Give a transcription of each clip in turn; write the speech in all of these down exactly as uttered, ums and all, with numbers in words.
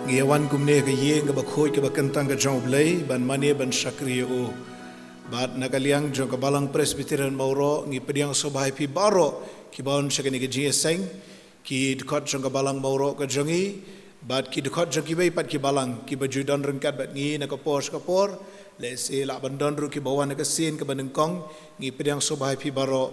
Ngi ïa wan kumne ha ka ïing kaba khuid kaba kyntang ka jong U Blei, ban mane ban shakri ïa u. Bad na ka liang jong ka Balang Presbyterian Mawroh, ngi pdiang sngewbha ïa phi baroh kiba wan sha kane ka jingïaseng, ki dkhot jong ka Balang Mawroh ka jong ngi, bad ki dkhot jong kiwei pat ki balang kiba ju don ryngkat bad ngi na ka por sha ka por, lehse lah ban don ruh kiba wan ha ka sien kaba nyngkong. Ngi pdiang sngewbha ïa phi baroh.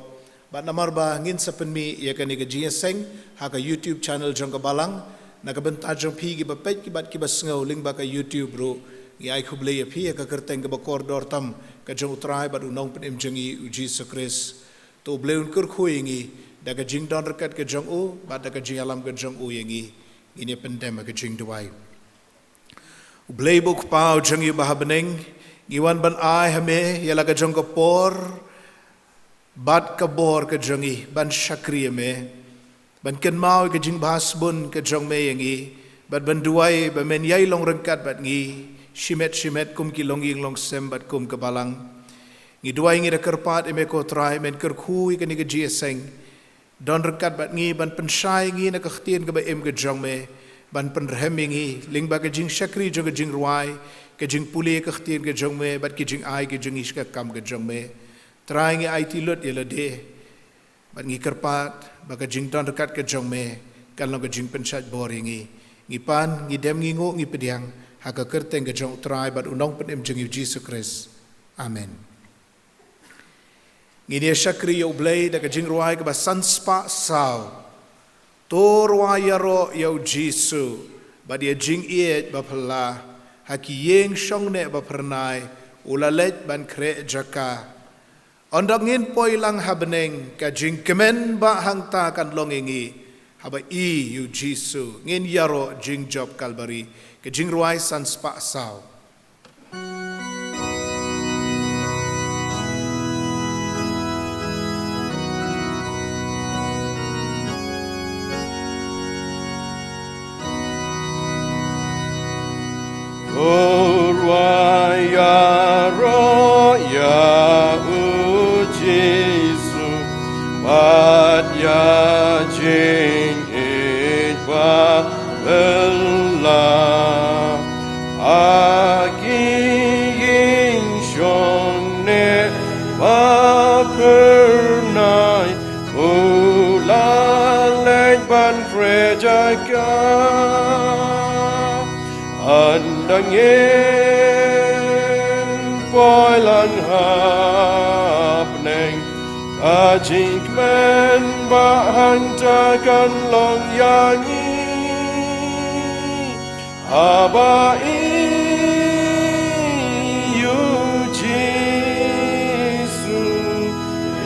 Bad namar ba ngin sa pynmih ïa kane ka jingïaseng ha ka YouTube channel jong ka Balang, na ka bynta jong phi kiba peit bad kiba sngew lyngba ka YouTube ruh, ngi ai khublei ïa phi ha ka kyrteng kaba kordor tam ka jong U Trai bad U Nongpynim jong ngi U Jisu Khrist. To U Blei un kyrkhu ïa ngi da ka jingdon ryngkat ka jong u bad da ka jingïalam ka jong u ïa ngi. Ngin ïa pyndem ha ka jingduwai. U Blei ba U Kpa u jong ngi uba ha bneng, ngi wan ban ai ha me ïa la ka jong ka por bad ka bor ka jong ngi ban shakri ïa me, ban kynmaw ïa ka jingbha sbun ka jong me ïa ngi, bad ban duwai ba men ïai long ryngkat bad ngi shimet shimet kum ki longïing longsem bad kum ka Balang. Ngi duwai, ngi da kyrpad ïa me ko Trai, men kyrkhu ïa kane ka jingïaseng. Don ryngkat bad ngi ban pynshai ïa ngi na ka ktien kaba im ka jong me, ban pynrhem ïa ngi lyngba ka jingshakri jong ka jingrwai, ka jingpule ka ktien ka jong me bad ki jingai ka jong ngi sha ka kam ka jong me. Trai, ngi aiti lut ïa lade, bad ngi kyrpad ba ka jingdon ryngkat ka jong me kan long ka jingpynshait bor ïa ngi. Ngi pan, ngi dem, ngi nguh, ngi pdiang ha ka kyrteng ka jong U Trai bad U Nongpynim jong ngi U Jisu Khrist. Amen. Ngin ïa shakri ïa U Blei da ka jingrwai kaba san spah saw. To rwai ïaroh ïa U Jisu bad ïa jingïeit baphylla, ha ki ïing shongneh baphyrnai u la leit ban khreh jaka. Ynda ngin poi lang ha bneng, ka jingkmen ba hangta kan long ïa ngi, haba i ïa U Jisu ngin ïaroh jingjop Kalbari. Ka jingrwai san spah saw. To rwai ïaroh ïa U Jisu bad ïa jingïeit baphylla. Ha ki ïing shongneh baphyrnai u la leit ban khreh jaka. Ynda ngin poi lang ha bneng, ka jingkmen ba hangta kan long ïa ngi, haba i ïa U Jisu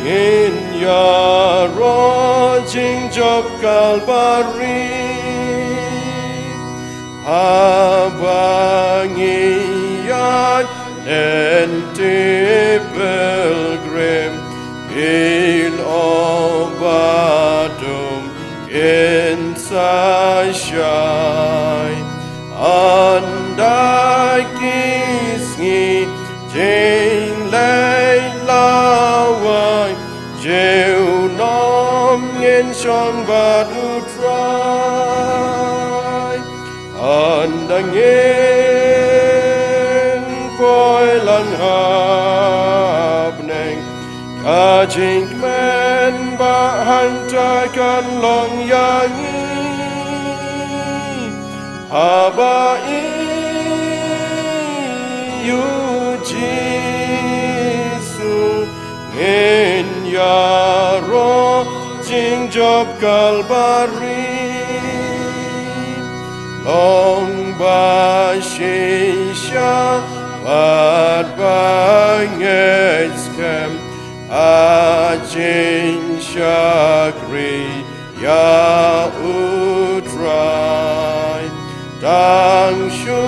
ngin ïaroh jingjop Kalbari. Haba ngi ïaid lynti pilgrim, ki lyoh ba dum kin sa shai. Ynda ki sngi jingleit lawei, junom ngin shong bad U Trai. Ynda ngin poi lang ha bneng, ka jingkmen ba hangta kan long ïa ngi, haba i ïa U Jisu ngin ïaroh jingjop Kalbari. Long ba shisha bad ba ngeit skhem ha jingshakri ïa U Trai. Tang shu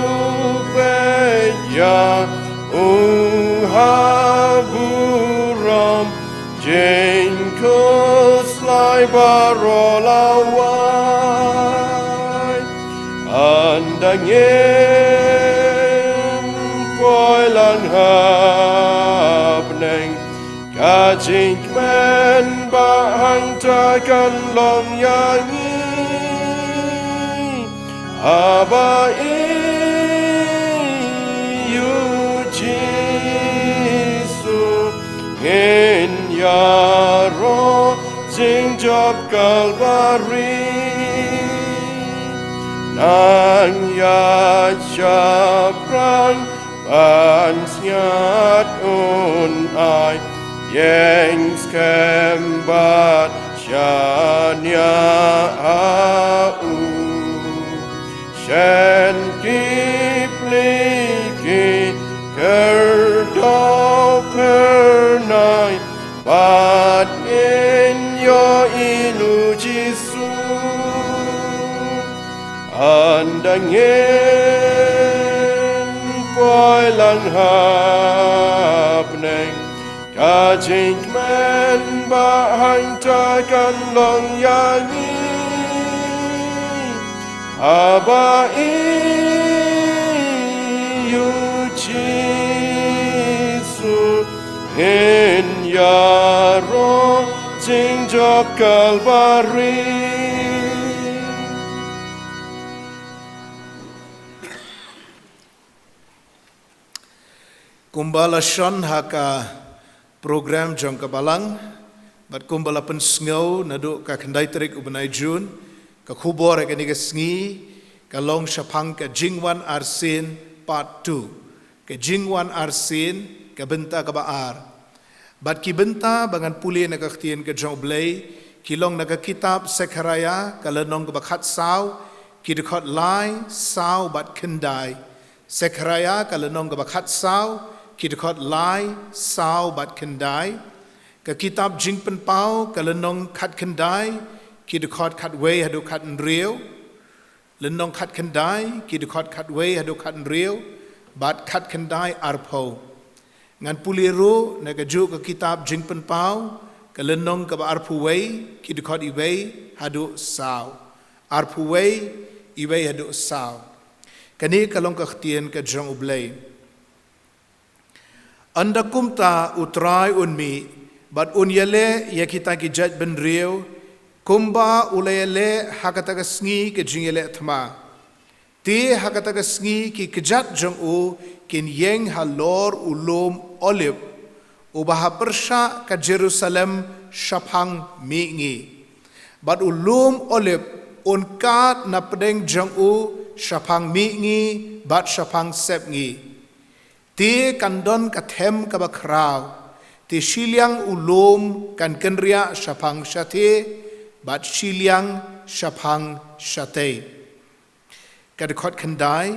peit ïa u ha burom, jingkhuslai baroh la wai. Ynda ngin poi lang ha bneng, ka jingkmen ba hangta kan long ïa ngi, Haba ïoh Jisu ngin ïaroh jingjop Kalbari. Nang ïa shaphrang ban sngewthuh un ai ïeng skhem bad shaniah ha u. Shen ki pli ki kyrdoh kyrnai bad ngin ïohi ïa u Jisu. Ynda ngin poi lang ha bneng, ka jingkmen ba hangta kan long ïa ngi. Haba ïoh Jisu ngin ïaroh jingjop Kalbari. Kumba la shon ha ka program jong ka Balang, bad kumba la pynsngew naduh ka khyndai tarik u bnai Jun, ka khubor ha kane ka sngi ka long shaphang ka Jingwan Arsien Part two, ka Jingwan Arsien, ka bynta kaba ar. Bad ki bynta ba ngan pule na ka ktien ka jong U Blei ki long na ka kitab Sekharaiah, ka lynnong kaba khatsaw, ki dkhot lai, saw bad khyndai. Sekharaiah, ka lynnong kaba khatsaw, ki dkhot lai, saw bad khyndai. Ka kitab Jingpynpaw, ka lynnong khatkhyndai, ki dkhot khatwei haduh khathynriew. Lynnong khatkhyndai, ki dkhot khatwei haduh khathynriew, bad khatkhyndai arphew. Ngan pule ruh na kajuh ka kitab Jingpynpaw, ka lynnong kaba arphew wei, ki dkhot iwei haduh saw. Arphew wei, iwei haduh saw. Kane ka long ka ktien ka jong U Blei. Ynda kumta U Trai un mih, bad un ïaleh ïa kita ki jaitbynriew, kumba u la ïaleh ha kata ka sngi ka jingïaleh thma. Te ha kata ka sngi ki kjat jong u kin ïeng halor u lum Olib, uba ha pyrshah ka Jerusalem shaphang mihngi. Bad u lum Olib un kad na pdeng jong u shaphang mihngi bad shaphang sepngi. Te kan don ka them kaba khraw, te shiliang u lum kan kynriah shaphang shatei, bad shiliang shaphang shatei. Ka dkhot khyndai,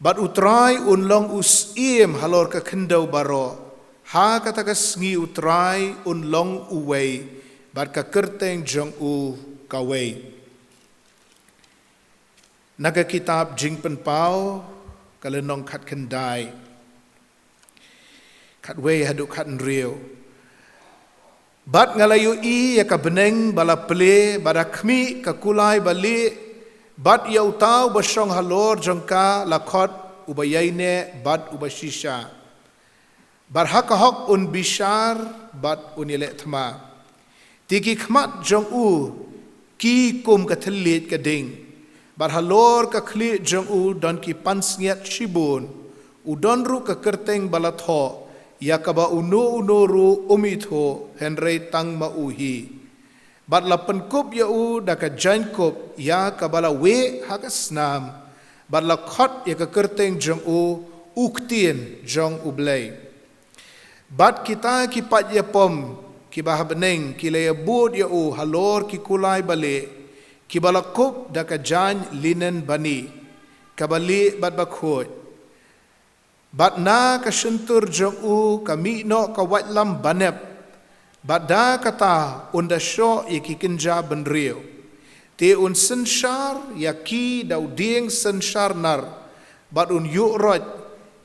bad U Trai un long u syiem halor ka khyndew baroh, ha kata ka sngi U Trai un long uwei, bad ka kyrteng jong u kawei. Na ka kitab Jingpynpaw, ka lynnong khatkhyndai, khatwei haduh khathynriew. Bad nga la ïohi ïa ka bneng ba la plie, bad ha khmih ka kulai balieh, bad ïa uta uba shong halor jong ka la khot uba ïaineh bad uba shisha. Bad ha ka hok un bishar bad un ïaleh thma. Te ki khmat jong u ki kum ka thylliej ka ding. Bad halor ka khlieh jong u don ki pansngiat shibun. U don ruh ka kyrteng ba la thoh, ïa kaba uno uno ruh um ithuh, hynrei tang ma u hi. Bad la pynkup ïa u da ka jaiñkup ïa kaba la wieh ha ka snam. Bad la khot ïa ka kyrteng jong u, U Ktien jong U Blei. Bad kita ki paid ïapom kiba ha bneng ki la ïabud ïa u halor ki kulai balieh, kiba la kup da ka jaiñ linen bani, kaba lieh bad bakhuid. Bad na ka shyntur jong u ka mih noh ka waitlam banep, bad da kata un da shoh ïa ki kynja bynriew. Te un synshar ïa ki da u dieng synshar nar, bad un ïuh roit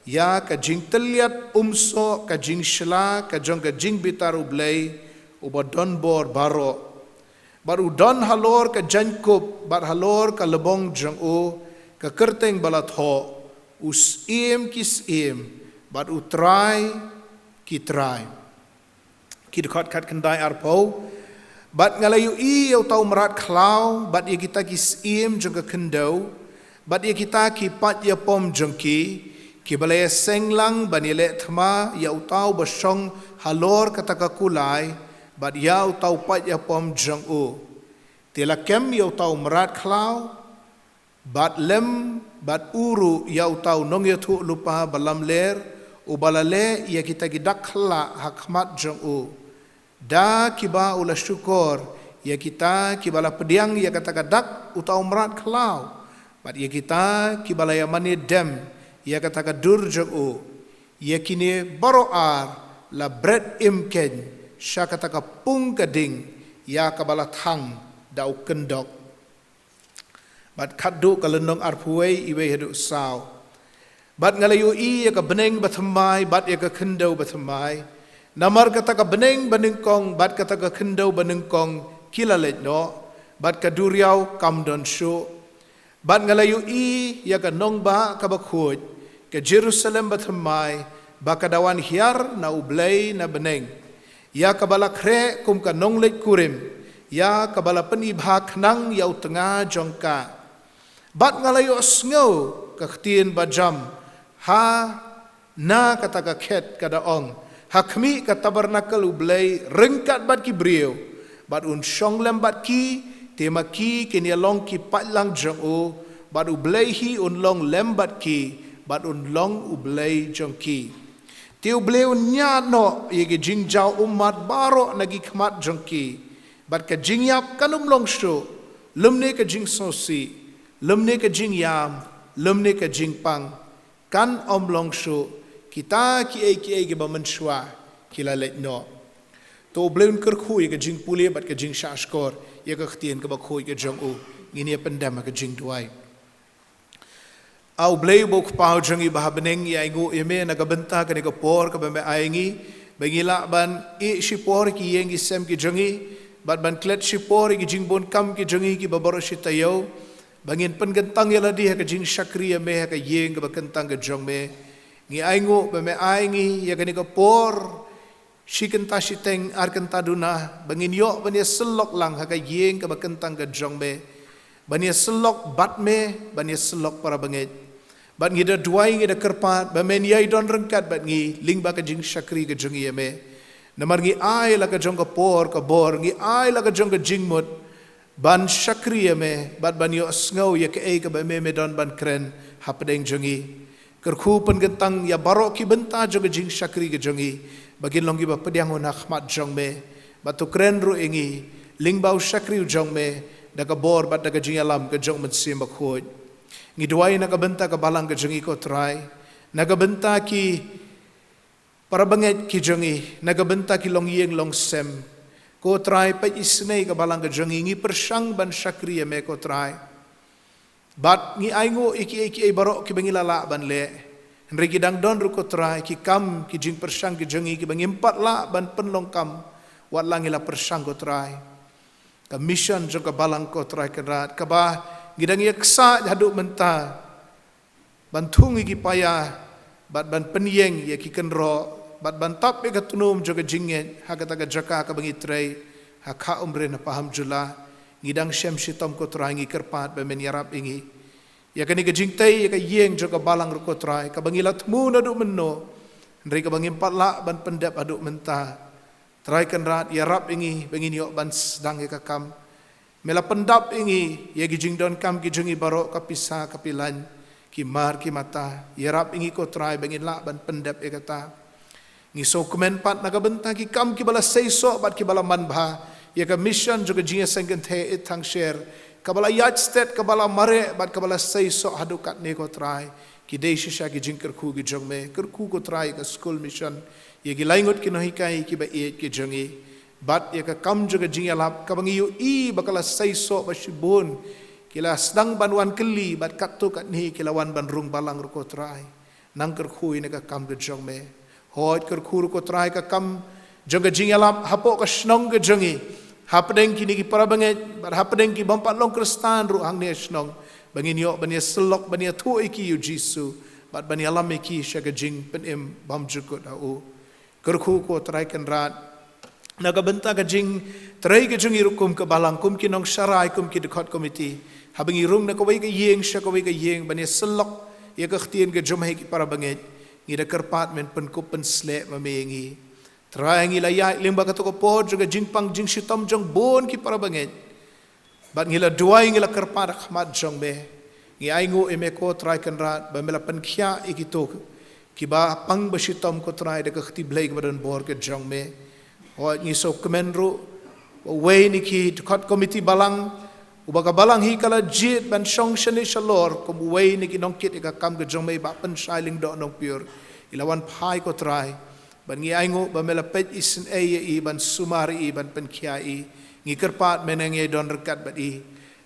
ïa ka jingtylliat umsoh ka jingshla ka jong ka jingbitar U Blei uba don bor baroh. Bad u don halor ka jaiñkup, bad halor ka lbong jong u, ka kyrteng ba la thoh, U Syiem ki syiem, bad U Trai ki trai. Ki dkhot khatkhyndai arphew. Bad nga la ïohi ïa uta u mrad khlaw, bad ïa kita ki syiem jong ka khyndew, Bad ïa kita ki paid ïapom jong ki, ki ba la ïaseng lang ban ïaleh thma ïa uta uba shong halor kata ka kulai, bad ïa uta u paid ïapom jong u. Te la kem ïa uta u mrad khlaw, bad lem bad u ruh ïa uta u nongïathuhlypa balamler, uba la leh ïa kita ki dak khyllah ha khmat jong u. Da kiba u la shukor ïa kita kiba la pdiang ïa kata ka dak uta u mrad khlaw, bad ïa kita kiba la ïamane dem ïa kata ka dur jong u, ïa kine baroh ar la bret im keiñ sha kata ka pung ka ding ïa kaba la thang da u kyndok. Bad khadduh ka lynnong arphew wei, iwei haduh saw. Bad nga la ïohi ïa ka bneng bathymmai bad ïa ka khyndew bathymmai. Namar kata ka bneng banyngkong bad kata ka khyndew banyngkong ki la leit noh, bad ka duriaw kam don shuh. Bad nga la ïohi ïa ka nongbah kaba khuid, ka Jerusalem bathymmai, ba ka da wan hiar na U Blei na bneng, ïa kaba la khreh kum ka nongleit kurim, ïa kaba la pynibha khnang ïa u tnga jong ka. Bad nga la ïohsngew ka ktien bajam ha na kata ka khet ka da ong, ha khmih ka tabernakel U Blei ryngkat bad ki briew, bad un shong lem bad ki, te ma ki kin ïa long ki paidlang jong u, bad U Blei hi un long lem bad ki, bad un long U Blei jong ki. Te U Blei un ñiah noh ïa ki jingjaw ummat baroh na ki khmat jong ki, bad ka jingïap kan ym long shuh, lymne ka jingsngewsih, lymne ka jingïam, lymne ka jingpang, kan ym long shuh. Kita kiei kiei kiba mynshuwa ki la leit noh. To U Blei un kyrkhu ïa ka jingpule bad ka jingshahshkor ïa ka ktien kaba khuid ka jong u. Ngin ïa pyndem ha ka jingduwai. A U Blei uba u Kpa jong ngi ba ha bneng, ngi ainguh ïa me na ka bynta kane ka por kaba me ai ngi, ba ngi lah ban ïeh shipor ki ïing ki sem ki jong ngi, bad ban klet shipor ïa ki jingbun kam ki jong ngi kiba baroh shi taïew, ba ngin pynkyntang ïa lade ha ka jingshakri ïa me ha ka ïing kaba kyntang ka jong me. Ngi ainguh ba me ai ngi ïa kane ka por, shi kynta shiteng, ar kynta duna, ba ngin ïoh ban ïa syllok lang ha ka ïing kaba kyntang ka jong me, ban ïa syllok bad me, ban ïa syllok para bangeit. Bad ngi da duwai, ngi da kyrpad ba men ïai don ryngkat bad ngi lyngba ka jingshakri ka jong ngi ïa me. Namar ngi ai la ka jong ka por ka bor, ngi ai la ka jong ka jingmut ban shakri ïa me, bad ban ïohsngew ïa kaei kaba me me don ban kren hapdeng jong ngi. Kyrkhu pynkyntang ïa baroh ki bynta jong ka jingshakri ka jong ngi, ba kin long kiba pdiang hun ha khmat jong me. Bad to kren ruh ïa ngi lyngba u shakri u jong me, da ka bor bad da ka jingïalam ka jong u Mynsiem Bakhuid. Ngi duwai na ka bynta ka balang ka jong ngi, ko Trai, na ka bynta ki para bangeit ki jong ngi, na ka bynta ki longïing longsem. Ko Trai, peit isynei ka balang ka jong ngi, ngi pyrshang ban shakri ïa me, ko Trai. Bad ngi ainguh ïa kiei kiei baroh kiba ngi la lah ban leh. Hynrei ki dang don ruh, ko Trai, ki kam, ki jingpyrshang ki jong ngi kiba ngim pat lah ban pynlong kam, wat la ngi la pyrshang, ko Trai. Ka mission jong ka balang, ko Trai Kynrad, kaba ngi dang ïa ksaid haduh mynta ban thung ïa ki paia, bad ban pynïeng ïa ki kynroh, bad ban tap ïa ka tnum jong ka jingngeit ha kata ka jaka kaba ngi trei, ha Kha Umrin, ha Pahamjula. Ngi dang shem shitom, ko Trai, ngi kyrpad ba men ïarap ïa ngi. Ïa kane ka jingtei ïa ka ïing jong ka balang ruh, ko Trai, kaba ngi la thmu naduh mynno, hynrei kaba ngim pat lah ban pyndep haduh mynta. Trai Kynrad, ïarap ïa ngi ba ngin ïoh ban sdang ïa ka kam. Me la pyndap ïa ngi ïa ki jingdonkam ki jong ngi baroh, ka pisa, ka pilan, ki mar ki mata. Ïarap ïa ngi, ko Trai, ba ngin lah ban pyndep ïa kata. Ngi sngewkmen pat na ka bynta ki kam kiba la seisoh bad kiba la manbha ïa ka mission jong ka jingïaseng kynthei Ïeit Thangsher, kaba la ïaid stet, kaba la mareh bad kaba la seisoh haduh katne, ko Trai. Ki dei shisha ki jingkyrkhu ki jong me. Kyrkhu, ko Trai, ïa ka skul mission, ïa ki lai ngut ki nonghikai kiba ïeit ki jong ngi, bad ïa ka kam jong ka jingïalap kaba ngi ïohi ba ka la seisoh ba shibun ki la sdang ban wan kylli, bad katto katne ki la wan ban rung balang ruh, ko Trai. Nang kyrkhu ïa kane ka kam ka jong me. Hooid, kyrkhu ruh, ko Trai, ka kam jong ka jingïalap hapoh ka shnong ka jong ngi, hapdeng kine ki para bangeit bad hapdeng ki bym pat long Khristan ruh hangne ha shnong, ba ngin ïoh ban ïasyllok, ban ïathuh ïa ki ïa u Jisu, bad ban ïalam ïa ki sha ka jingpynim bymjukut ha u. Kyrkhu, ko Trai Kynrad, na ka bynta ka jingtrei ka jong ngi ruh kum ka balang, kum ki nongsharai, kum ki dkhot komiti. Haba ngi rung na kawei ka ïing sha kawei ka ïing ban ïa syllok ïa ka ktien ka jong me ha ki para bangeit, ngi da kyrpad men pynkup pynsleh ma me ïa ngi. Trai, ngi la ïaid lyngba katto ka por jong ka jingpang jingshitom jong bun ki para bangeit. Bad ngi la duwai, ngi la kyrpad ha khmat jong me. Ngi ainguh ïa me ko Trai Kynrad ba me la pynkhiah ïa kito kiba pang ba shitom ko Trai da ka kti Blei kaba don bor ka jong me. Hooid, ngi sngewkmen ruh ba uwei na ki dkhot komiti balang, uba ka balang hi ka la jied ban shong shane shalor kum uwei na ki nongkit ïa ka kam ka jong me ba pynshai lyngdoh nongpyur, i la wan phai ko Trai. Bad ngi ainguh ba me la peit isynei ïa i ban sumar ïa i ban pynkhiah ïa i. Ngi kyrpad men nang ïai don ryngkat bad i.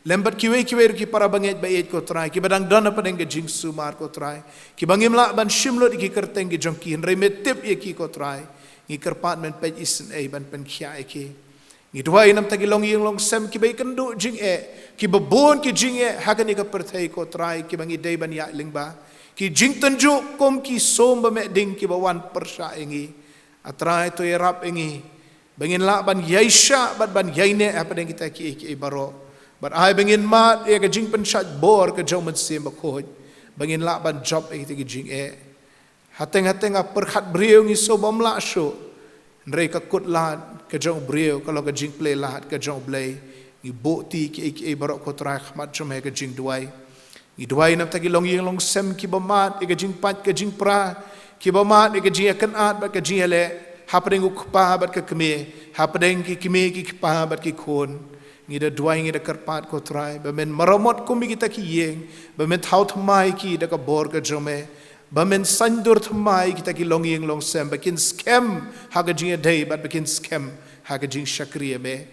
Lem bad kiwei kiwei ruh ki para bangeit ba ïeit ko Trai, kiba dang don hapdeng ka jingsumar ko Trai, kiba ngim lah ban shim lut ïa ki kyrteng ki jong ki, hynrei me tip ïa ki ko Trai. Ngi kyrpad men peit isynei ban pynkhiah ïa ki. Ngi duwai namar ki longïing longsem kiba ïakynduh jingeh, kiba bun ki jingeh ha kane ka pyrthei ko Trai, kiba ngi dei ban ïaid lyngba. Ki jingtynjuh kum ki sum ba meh ding kiba wan pyrshah ïa ngi. A Trai, to ïarap ïa ngi ba ngin lah ban ïaishah bad ban ïaineh hapdeng kita kiei kiei baroh. Bad ai ba ngin mad ïa ka jingpynshait bor ka jong u Mynsiem Bakhuid, ba ngin lah ban jop ïa kita ki jingeh. Hateng hateng ha pyrkhat briew ngi sngewbha ym lah shuh. Hynrei ka kut lad ka jong u briew ka long ka jingplie lad ka jong u Blei. Ngi buh ti kiei kiei baroh ko Trai ha khmat jong me ha ka jingduwai. Ngi duwai namar ki longïing longsem kiba mad ïa ka jingpait ka jingpra, kiba mad ïa ka jingïakynad bad ka jingïaleh hapdeng u kpa bad ka kmie, hapdeng ki kmie ki kpa bad ki khun. Ngi da duwai, ngi da kyrpad ko Trai ba men maramot kum ïa kita ki ïing, ba men thaw thymmai ïa ki da ka bor ka jong me, ba men saiñdur thymmai ïa kita ki longïing longsem ba kin skhem ha ka jingïadei bad ba kin skhem ha ka jingshakri ïa me.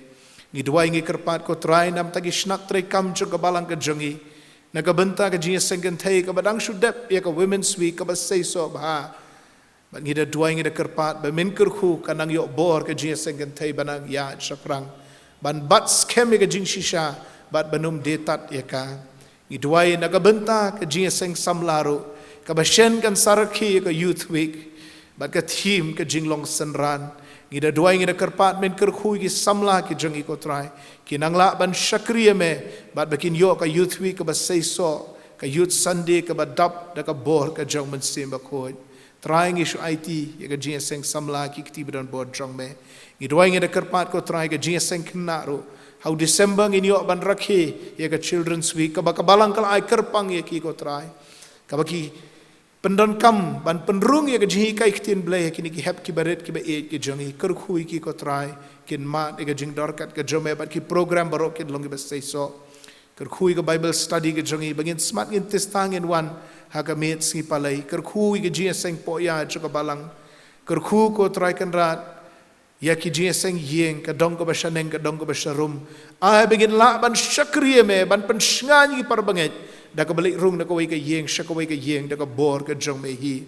Ngi duwai, ngi kyrpad ko Trai namar ki shnat treikam jong ka balang ka jong ngi na ka bynta ka jingïaseng kynthei kaba dang shu dep ïa ka Women's Week kaba seisoh bha. Bad ngi da duwai, ngi da kyrpad ba men kyrkhu kan nang ïoh bor ka jingïaseng kynthei ban nang ïaid shaphrang, ban bat skhem ïa ka jingshisha bad ban ym die tad ïa ka. Ngi duwai na ka bynta ka jingïaseng samla ruh, kaba shen kan sa rakhe ïa ka Youth Week bad ka theme ka jinglong synran. Ngi da duwai, ngi da kyrpad men kyrkhu ïa ki samla ki jong ngi ko Trai, kin nang lah ban shakri ïa me bad ba kin ïoh ka Youth Week kaba seisoh, ka Youth Sunday kaba dap da ka bor ka jong u Mynsiem Bakhuid. Trai, ngi shu aiti ïa ka jingïaseng samla ki kti ba don bor jong me. Ngi duwai, ngi da kyrpad ko Trai, ka jingïaseng khynnah ruh, ha u December ngin ïoh ban rakhe ïa ka Children's Week kaba ka balang ka la ai kyrpang ïa ki ko Trai, kaba ki pyndonkam ban pynrung ïa ka jinghikai ktien Blei ha kine ki hep kiba rit kiba ïeit ki jong ngi. Kyrkhu ïa ki ko Trai, kin mad ïa ka jingdor katkum ka jong me bad ki program baroh kin long kiba seisoh. Kyrkhu ïa ka Bible study ka jong ngi, ba ngin smat, ngin tista, ngin wan ha ka miet sngi Palei. Kyrkhu ïa ka jingïaseng pohïa jong ka balang. Kyrkhu ko Trai Kynrad ïa ki jingïaseng ïing, ka dong kaba shaneng, ka dong kaba sharum. Ai ba ngin lah ban shakri ïa me, ban pynshngaiñ ïa ki para bangeit da kaba leit rung na kawei ka ïing sha kawei ka ïing da ka bor ka jong me hi.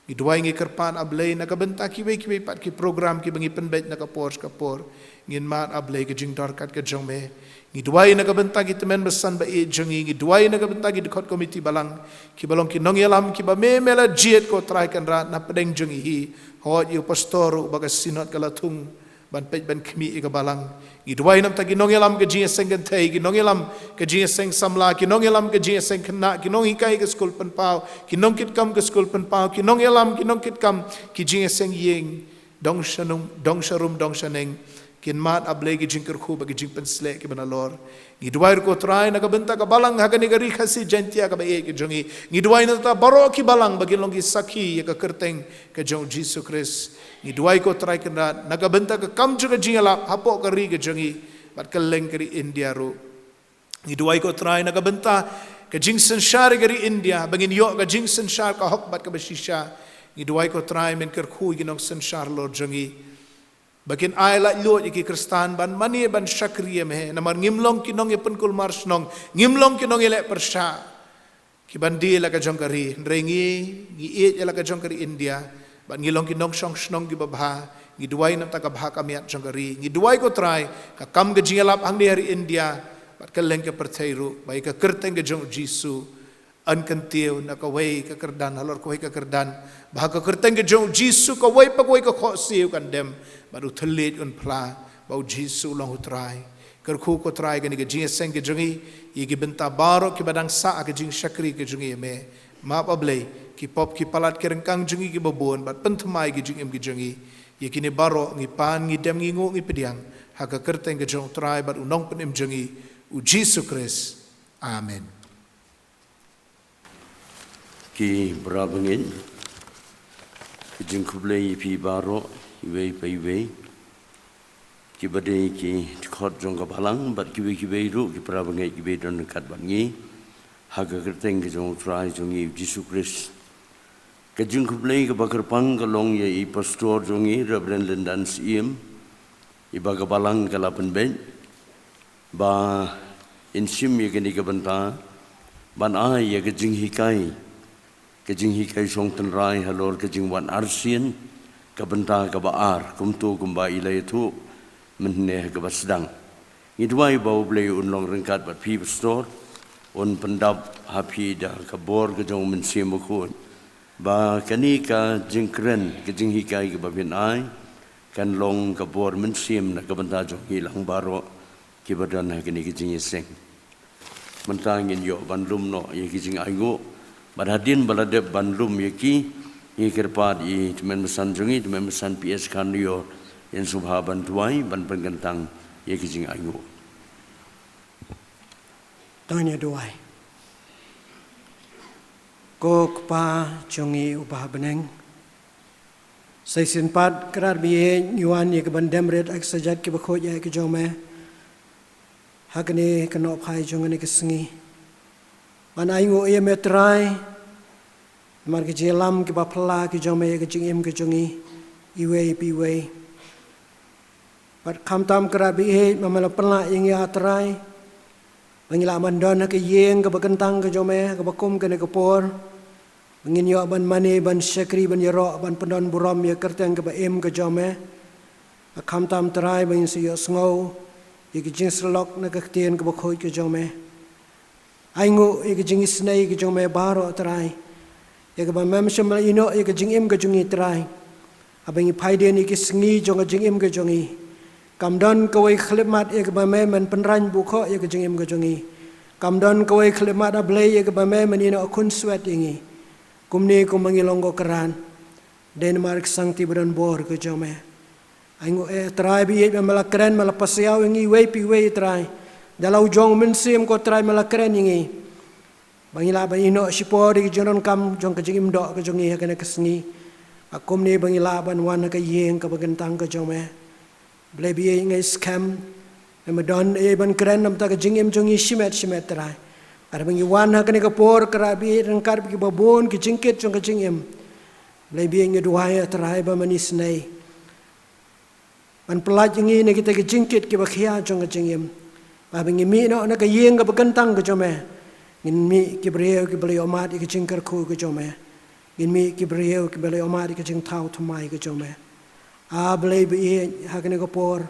Ngi duwai, ngi kyrpad, A Blei, na ka bynta kiwei kiwei pat ki program kiba ngi pynbeit na ka por sha ka por. Ngin mad, A Blei, ka jingdor katkum ka jong me. Ngi duwai na ka bynta ki tymmen basan ba ïeit jong ngi. Ngi duwai na ka bynta ki dkhot komiti balang, kiba long ki nongïalam kiba me, me la jied ko Trai Kynrad na pdeng jong ngi hi. Hooid, ïa u pastor ruh ba ka Synod ka la thung ban peit ban khmih ïa ka balang. Ngi duwai namar ki nongïalam ka jingïaseng kynthei, ki nongïalam ka jingïaseng samla, ki nongïalam ka jingïaseng khynnah, ki nonghikai ka skul pynpaw, ki nongkitkam ka skul pynpaw, ki nongïalam, ki nongkitkam ki jingïaseng ïing, dong shanung, dong sharum, dong shaneng. Kin mad, A Blei, ki jingkyrkhu bad ki jingpynsleh kiba nalor. Ngi duwai ruh ko Trai na ka bynta ka balang ha kane ka Ri Khasi Jaiñtia kaba ïeit ka jong ngi. Ngi duwai na ka bynta baroh ki balang ba kin long ki sakhi ïa ka kyrteng ka jong u Jisu Khrist. Ngi duwai ko Trai Kynrad na ka bynta ka kam jong ka jingïalap hapoh ka ri ka jong ngi bad kylleng ka ri India ruh. Ngi duwai ko Trai na ka bynta ka jingsynshar ïa ka ri India, ba ngin ïoh ka jingsynshar ka hok bad kaba shisha. Ngi duwai ko Trai men kyrkhu ïa ki nongsynshar halor jong ngi, ba kin ai laitluid ïa ki Khristan ban mane ban shakri ïa me, namar ngim long ki nongïapynkulmar shnong, ngim long ki nongïaleh pyrshah kiban die la ka jong ka ri, hynrei ngi, ngi ïeit ïa la ka jong ka ri India bad ngi long ki nongshong shnong kiba bha. Ngi duwai namar ka bha ka miat jong ka ri. Ngi duwai ko Trai, ka kam ka jingïalap hangne ha ri India bad kylleng ka pyrthei ruh, ba ïa ka kyrteng ka jong u Jisu yn kyntiew na kawei ka kyrdan halor kawei ka kyrdan, ba ha ka kyrteng ka jong u Jisu kawei pa kawei ka khohsiew kan dem bad u thylliej un phla ba u Jisu u long u Trai. Kyrkhu ko Trai kane ka jingïaseng ka jong ngi, ïa ki bynta baroh kiba dang sah ha ka jingshakri ka jong ngi ïa me. Map A Blei, ki pop ki palat ki ryngkang jong ngi kiba bun, bad pynthymmai ki jingim ki jong ngi. Ïa kine baroh ngi pan, ngi dem, ngi nguh, ngi pdiang ha ka kyrteng ka jong U Trai bad U Nongpynim jong ngi, U Jisu Khrist. Amen. Ki para bangeit, ki jingkhublei ïa phi baroh, iwei pa iwei, kiba dei ki dkhot jong ka balang, bad kiwei kiwei ruh ki para bangeit kiba don ryngkat bad ngi ha ka kyrteng ka jong U Trai jong ngi U Jisu Khrist. Ka jingkhublei kaba kyrpang ka long ïa i pastor jong ngi, Reverend Lyndan Syiem, iba ka balang ka la pynbeit ba in shim ïa kane ka bynta ban ai ïa ka jinghikai, ka jinghikai shong tynrai halor ka jingwan arsien, ka bynta kaba ar, kumto kumba i la ïathuh mynhynne ha kaba sdang. Ngi duwai ba U Blei un long ryngkat bad phi pastor, un pyndap ha phi da ka bor ka jong U Mynsiem Bakhuid, ba kane ka jingkren, ka jinghikai kaba phin ai, kan long ka bor mynsiem na ka bynta jong ngi lang baroh kiba don ha kane ka jingïaseng. Mynta ngin ïoh ban lum noh ïa ki jingainguh, bad hadien ba la dep ban lum ïa ki, ngi kyrpad ïa i tymmen basan jong ngi, tymmen basan P S Khanrior, yn sngewbha ban duwai ban pynkyntang ïa ki jingainguh. To ngin ïa duwai. Ko Kpa jong ngi uba ha bneng, sa shisien pat Trai ba ïeit ngi wan ïa ka ban dem rit ha ki kjat kiba khuid ïa ka jong me ha kane ka nohphai jong kane ka sngi, ban ainguh ïa me Trai namar ki jingïalam kiba phylla ki jong me ïa ka jingim ka jong ngi iwei pa iwei. Bad khamtam Trai ba ïeit ba me la pynlah ïa ngi, ah Trai, ba ngi lah ban don ha ka ïing kaba kyntang ka jong me ha kaba kum kane ka por, ba ngin ïoh ban mane, ban shakri, ban ïaroh, ban pyndon burom ïa ka kyrteng kaba im ka jong me. Bad khamtam Trai ba ngin sa ïohsngew ïa ka jingsyllok na ka ktien kaba khuid ka jong me. Ainguh ïa ka jingisynei ka jong me baroh Trai, ïa kaba mem shym la ïehnoh ïa ka jingim ka jong ngi Trai. Haba ngi phai dien ïa ki sngi jong ka jingim ka jong ngi, kam don kawei khyllipmat ïa kaba me men pynrang bukhoh ïa ka jingim ka jong ngi. Kam don kawei khyllipmat, ah Blei, ïa kaba me men ïehnoh khunswet ïa ngi. Kumne kumba ngi long ko Trai, dei namar ka sangti ba don bor ka jong me. Ainguh eh Trai ba ïeit ba me la kren, me la pasiaw ïa ngi iwei pa iwei Trai, da la u jong u Mynsiem ko Trai me la kren ïa ngi, ba ngi lah ban ïehnoh shipor ïa ka jingdonkam jong ka jingim doh ka jong ngi ha kane ka sngi. Bad kumne ba ngi lah ban wan ha ka ïing kaba kyntang ka jong me. Blei ba ïeit, ngi skhem ba me don ei ban kren na ka bynta ka jingim jong ngi shimet shimet Trai. Haba ngi wan ha kane ka por Trai ba ïeit, ryngkat bad kiba bun ki jingkit jong ka jingim, Blei ba ïeit, ngi duwai ah Trai ba men isynei ban pyllait ïa ngi na kita ki jingkit kiba khia jong ka jingim, ba haba ngi mih noh na ka ïing kaba kyntang ka jong me, ngin mih ki briew kiba la ïohmad ïa ka jingkyrkhu ka jong me. Ngin mih ki briew kiba la ïohmad ïa ka jingthaw thymmai ka jong me. Ah Blei ba ïeit, ha kane ka por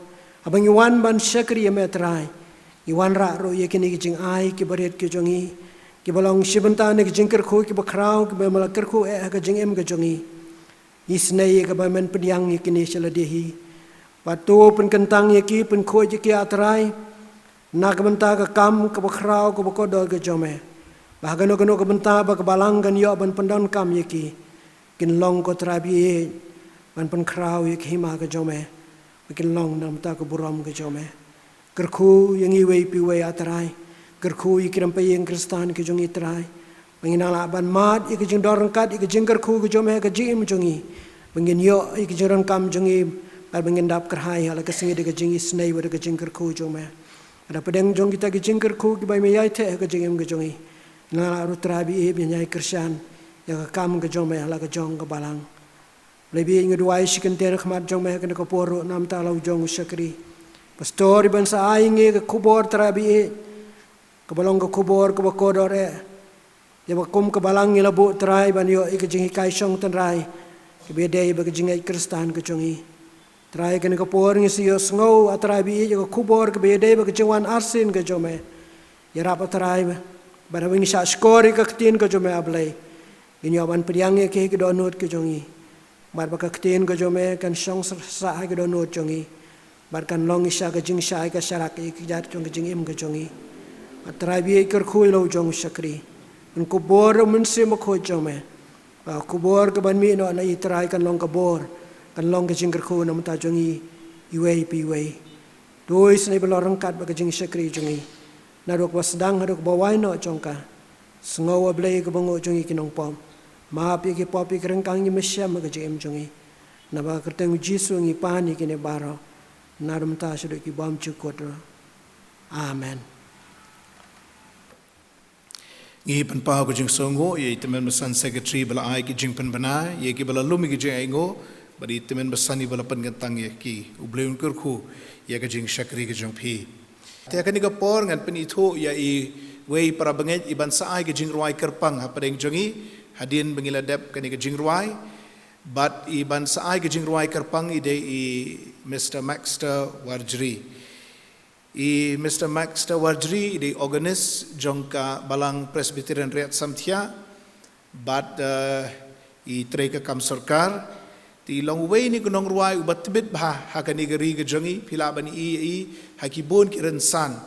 haba ngi wan ban shakri ïa me Trai, ngi wanrah ruh ïa kine ki jingai kiba rit ki jong ngi, kiba long shi bynta na ki jingkyrkhu kiba khraw kiba me la kyrkhu eh ha ka jingim ka jong ngi. Isynei ïa kaba men pdiang ïa kine sha lade hi. Bad to pynkyntang ïa ki, pynkhuid ïa ki ah Trai, na ka bynta ka kam kaba khraw kaba kordor ka jong me, ba ha kano kano ka bynta ba ka balang kan ïoh ban pyndonkam ïa ki, kin long ko Trai ba ïeit ban pynkhraw ïa ka hima ka jong me, ba kin long na ka bynta ka burom ka jong me. Kyrkhu ïa ngi iwei pa iwei ah Trai. Kyrkhu ïa ki rympei ïing Khristan ki jong ngi Trai, ba ngin nang lah ban mad ïa ka jingdon ryngkat ïa ka jingkyrkhu ka jong me ha ka jingim jong ngi, ba ngin ïoh ïa ka jingdonkam jong ngi, bad ba ngin dap kyrhai ha la ka sngi da ka jingisynei bad da ka jingkyrkhu jong me. Hapdeng jong kita ki jingkyrkhu kiba me ïai theh ha ka jingim ka jong ngi, nang lah ruh Trai ba ïeit ban ïai kyrshan ïa ka kam ka jong me ha la ka jong ka balang. Blei ba ïeit, ngi duwai shi kyntien ha khmat jong me ha kane ka por ruh na ka bynta la u jong u shakri pastor, iban sa ai ïa ngi ka khubor Trai ba ïeit, kaba long ka khubor kaba kordor eh, ïa ba kum ka balang ngi la buh Trai ban ïoh ïa ka jinghikai shong tynrai kaba ïadei bad ka jingngeit Khristan ka jong ngi. Trai, kane ka por ngi sa ïohsngew ah Trai ba ïeit ïa ka khubor kaba ïadei bad ka jingwan arsien ka jong me. Ïarap ah Trai ba haba ngi shah shkor ïa ka ktien ka jong me ah Blei, ngin ïoh ban pdiang ïa ki ha ki dohnud ki jong ngi, bad ba ka ktien ka jong me kan shong sah ha ki dohnud jong ngi. Bad kan long shisha ka jingshai ka sharak ïa ki kjat jong ka jingim ka jong ngi. Bad Trai, ba ïa kyrkhu ïa la u jong u shakri, ban kubur da u Mynsiem Bakhuid jong me. Ba kubur kaban mih noh na i Trai kan long ka bor, kan long ka jingkyrkhu na bynta jong ngi iwei pa iwei. Dei shisha ba la ryngkat bad ka jingshakri jong ngi, naduh kaba sdang haduh kaba wai noh jong ka. Sngew, A Blei, ka byngaw jong ngi ki nongpop. Map ïa ki pop ïa ki ryngkang, ïa ki mynsiem ha ka jingim jong ngi. Naba ka kyrteng u Jisu ngi pan ïa kine baroh. Na ka bynta shaduh ki bymjukut ruh. Amen. Ngi pynpaw ka jingsngewnguh ïa i Tymmen Basan Secretary ba la ai ki jingpynbna, ïa ki ba la lum ïa ki jingainguh, bad i Tymmen Basan i ba la pynkyntang ïa ki. U Blei un kyrkhu ïa ka jingshakri ka jong phi. Te ha kane ka por ngan pynithuh ïa iwei i para bangeit i ban sa ai ka jingrwai kyrpang hapdeng jong ngi, hadien ba ngi la dep kane ka jingrwai. Bad i ban sa ai ka jingrwai kyrpang i dei i Mister Maxter Warjri. I Mister Maxter Warjri i dei organist jong ka Balang Presbyterian Riat Samthiah, bad, eh, i trei ka kam sorkar. Te i long uwei na ki nongrwai uba tbit bha ha kane ka ri ka jong ngi, phi lah ban ïohi ïa i ha ki bun ki rynsan.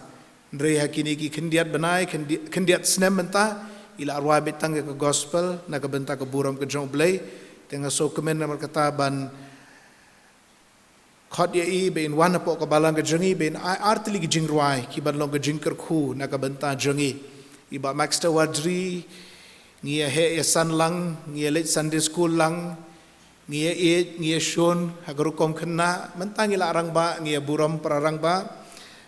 Hynrei ha kine ki khyndiat bnai, khyndi-, khyndiat snem mynta, i la rwai beit tang ïa ka gospel na ka bynta ka burom ka jong U Blei. Te nga sngewkmen namar kata ban khot ïa i ba in wan hapoh ka balang ka jong ngi, ba in ai artylli ki jingrwai ki ban long ka jingkyrkhu na ka bynta jong ngi. I Bah Maxter Warjri, ngi ïa heh ïa san lang, ngi ïa leit Sunday school lang, ngi ïa ïeit, ngi ïa shun ha ka rukom khynnah. Mynta ngi la rangbah, ngi ïa burom para rangbah.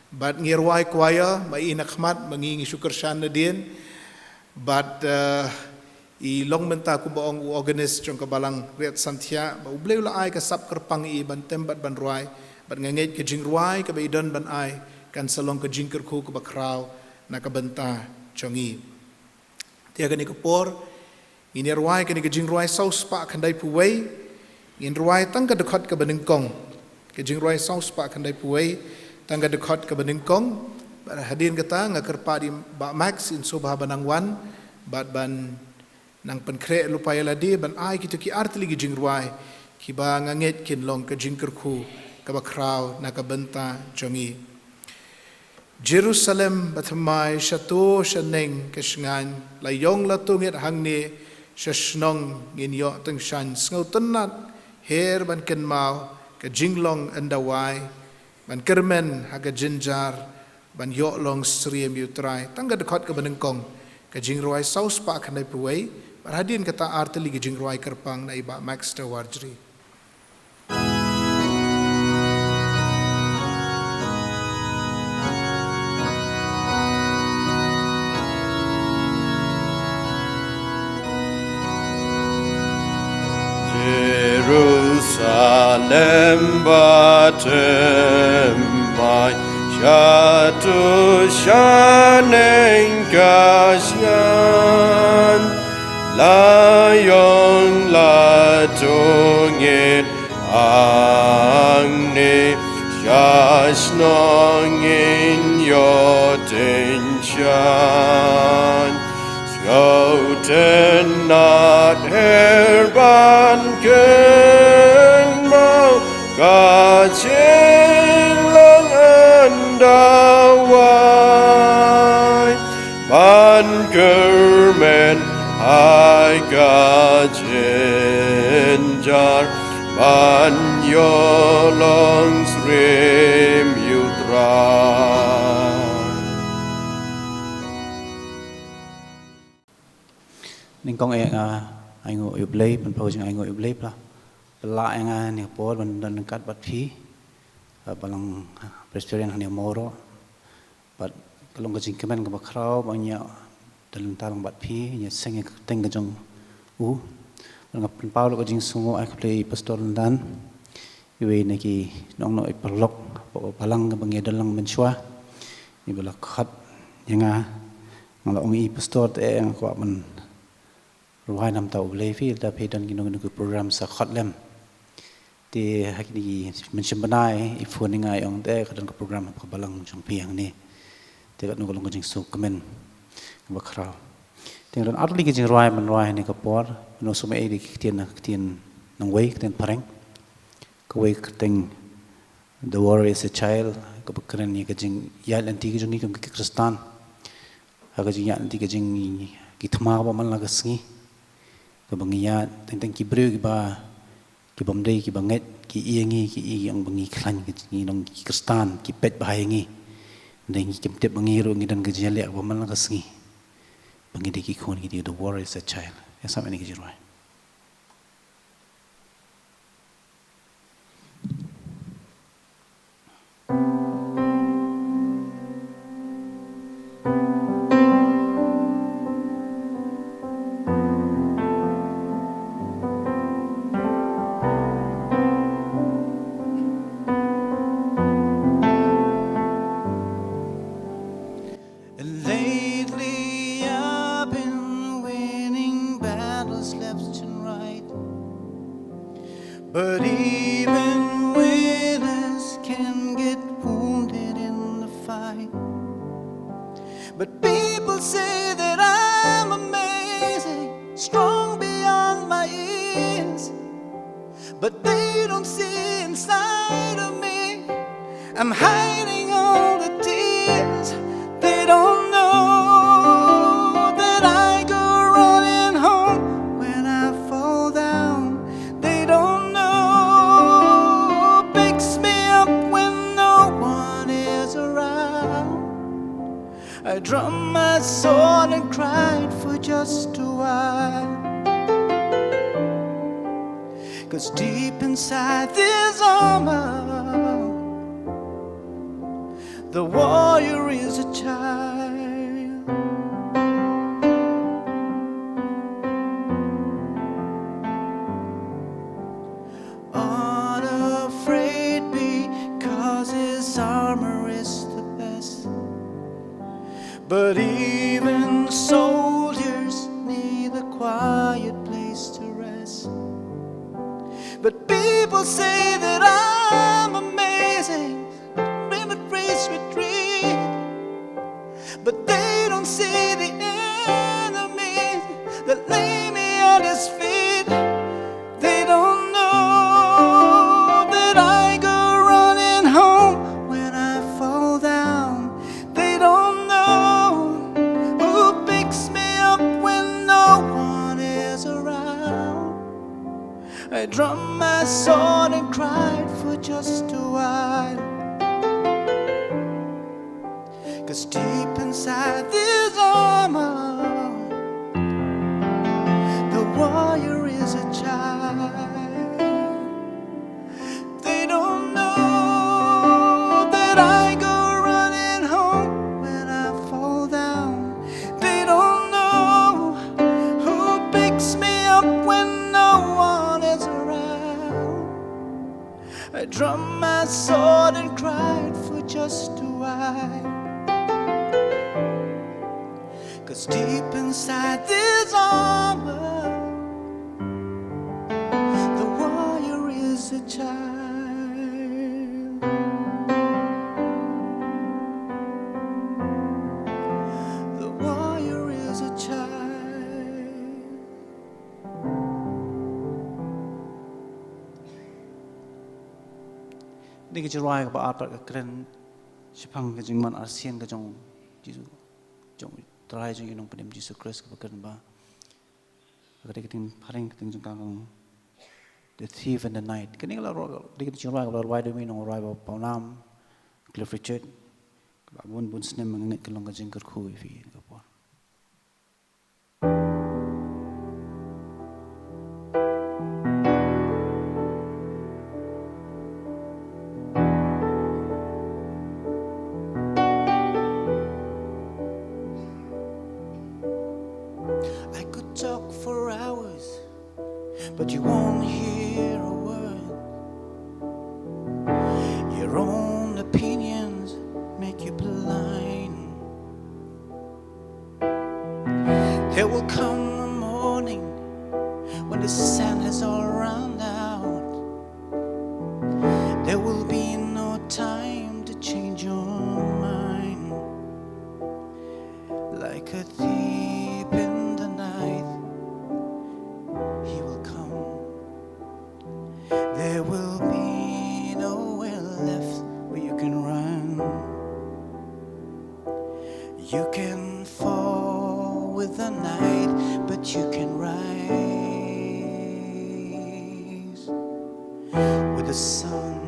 Bad ngi ïa rwai choir, ma i na khmat, ma ngi ngi shu kyrshan nadien. Bad, eh, i long mynta kumba ong u organist jong ka Balang Riat Samthiah, ba U Blei u la ai ka sap kyrpang ïa i ban tem bad ban rwai, bad nga ngeit ka jingrwai kaba i don ban ai kan sa long ka jingkyrkhu kaba khraw na ka bynta jong ngi. Te ha kane ka por ngin ïa rwai kane ka jingrwai saw spah khyndaiphew wei, ngin rwai tang ka dkhot kaba nyngkong. Ka jingrwai saw spah khyndaiphew wei, tang ka dkhot kaba nyngkong. Bad hadien kata nga kyrpad ïa i Bah Max in sngewbha ban nang wan bad ban nang pynkhreh lypa ïa lade ban ai kito ki artylli ki jingrwai kiba nga ngeit kin long ka jingkyrkhu kaba khraw na ka bynta jong ngi. Jerusalem bathymmai, shato shaneng ka shngaiñ, la ïong la tungit hangne sha shnong, ngin ïoh tyngshaiñ, sngewtynnat her ban kynmaw ka jinglong ynda wai, ban kyrmen ha ka jynjar, ban ïoh long syriem ïa U Trai. Tang ka dkhot kaba nyngkong, ka jingrwai saw spah khyndaiphew wei, bad hadien kata artylli ki jingrwai kyrpang na i Bah Maxter Warjri. Jerusalem bathymmai, shato shaneng ka shngaiñ, la ïong la tungit hangne sha shnong, ngin ïoh tyngshaiñ, sngewtynnat her ban kynmaw ka jinglong ynda wai, ban kyrmen ha ka jynjar, ban ïoh long syriem ïa U Trai. Nyngkong eh nga ainguh ïa U Blei, pynpaw jingainguh ïa U Blei ba la pyllait ïa nga ha kane ka por ban don ryngkat bad phi, eh, Balang Presbyterian hangne ha Mawroh. Bad ka long ka jingkmen kaba khraw ba ngin ïa don lynta lang bad phi, ngin ïa seng ïa ka kyrteng ka jong U. Bad nga pynpaw ruh ka jingsngewnguh ai khublei ïa i Pastor Lyndan, iwei na ki nongnoh i paralok hapoh ka balang kaba ngi ïa don lang mynshuwa, iba la khot ïa nga. Nga la ong ïa i Pastor, te nga kwah ban rwai na ka bynta U Blei, phi lada phi don kino kino ki program sa khot lem. Te ha kine ki mynshem bnai i phone ïa nga, i ong te ka don ka program ha ka balang jong phi hangne. Te katno ka long ka jingsngewkmen kaba khraw. Te nga don artylli ki jingrwai ban rwai ha kane ka por. Nga sngewsih ïa ki ktien, na ka ktien nongwei, ktien phareng. Kawei ka kyrteng The Warrior is a Child, kaba kren ïa ka jingïaid lynti ka jong ngi kum ki Khristan. Ha ka jingïaid lynti ka jong ngi, ki thma kaba man la ka sngi, kaba ngi ïaid, teng teng ki briew kiba, ki bym dei, kiba ngeit, ki ïa ngi, ki ïa ngi ong ba ngi khlaiñ, ki ngi long ki Khristan, ki peit bha ïa ngi. Dei ngi kim tip ba ngi ruh ngi don ka jingïaleh kaba man la ka sngi. Ba ngi dei ki khun, ngi dei, the warrior is a child. Ïa sngap ïa kane ka jingrwai. And lately I've been winning battles left and right. But even winners can get wounded in the fight. But people say that I'm amazing, strong beyond my years. But they don't see inside of me. I'm hiding all the tears. They don't know that I go running home when I fall down. They don't know who picks me up when no one is around. I draw my sword and cried for just a while. 'Cause deep inside this armor, the warrior is a child. Unafraid because his armor is the best. But even soldiers need a quiet place to rest. But people say that I'm amazing, rim of race retreat. But they don't see the enemies that lay me at his feet. They don't know that I go running home when I fall down. They don't know who picks me up when no one is around. I draw my sword and cried for just a while. 'Cause deep inside this armor, the warrior is a child. They don't know that I go running home when I fall down. They don't know who picks me up when no one is around. I draw my sword and cried for just a while. 'Cause deep inside this armor, the warrior is a child. The warrior is a child. Dei ka jingrwai kaba ar pat ka kren shaphang ka jingman arsien ka jong Jisu, jong Trai jong ngi Nongpynim Jisu Khrist, kaba kren ba, ka dei ka ktien phareng, ka ktien jong ka ka ong, the thief in the night. Kane ka la rwai, dei ka jingrwai kaba la rwai da u nongrwai ba pawnam, Cliff Richard. Kaba bun bun snem nga ngeit ka long ka jingkyrkhu ïa phi ka por. I could talk for hours, but you won't hear a word. Your own opinions make you blind. There will come a morning when the sand has all run out. There will be no time to change your mind. Like a thief in the night, he will come. There will be nowhere left You can fall with the night, but you can rise with the sun.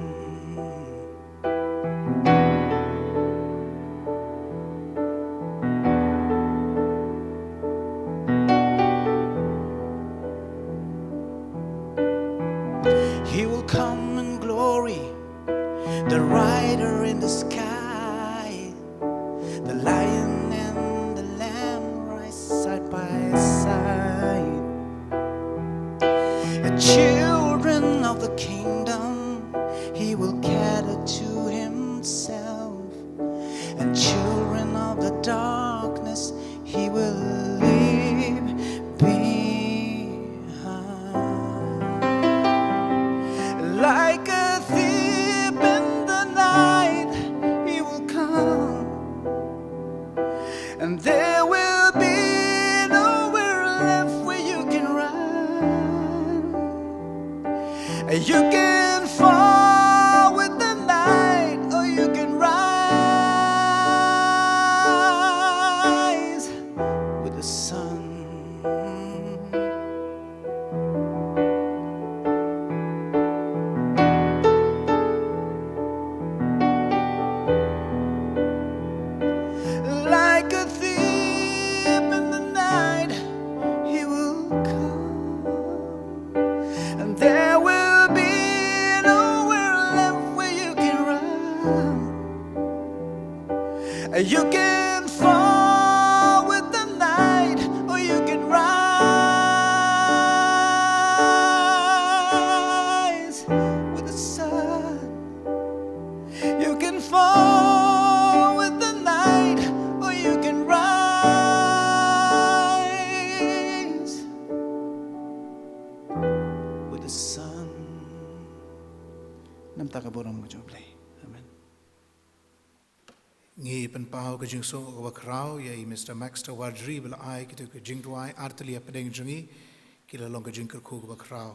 He will come in glory, the rider in the sky. The lion and the lamb rise side by side. The children of the kingdom he will gather to himself, and children of the darkness he will leave behind. Like a thief in the night, he will come, and there will be nowhere left where you can run. You can fall with the night, or you can rise with the sun. Like a thief in the night, he will come, and there will be nowhere left where you can run. You can fall with the night, or you can rise with the sun. You can fall with the night, or you can rise with the sun. Namar ka burom ka jong U Blei. Amen. Ngi pynpaw ka jingsngew kaba khraw ïa i Mister Max Tawarjri ba la ai kito ki jingrwai artylli hapdeng jong ngi, ki la long ka jingkyrkhu kaba khraw.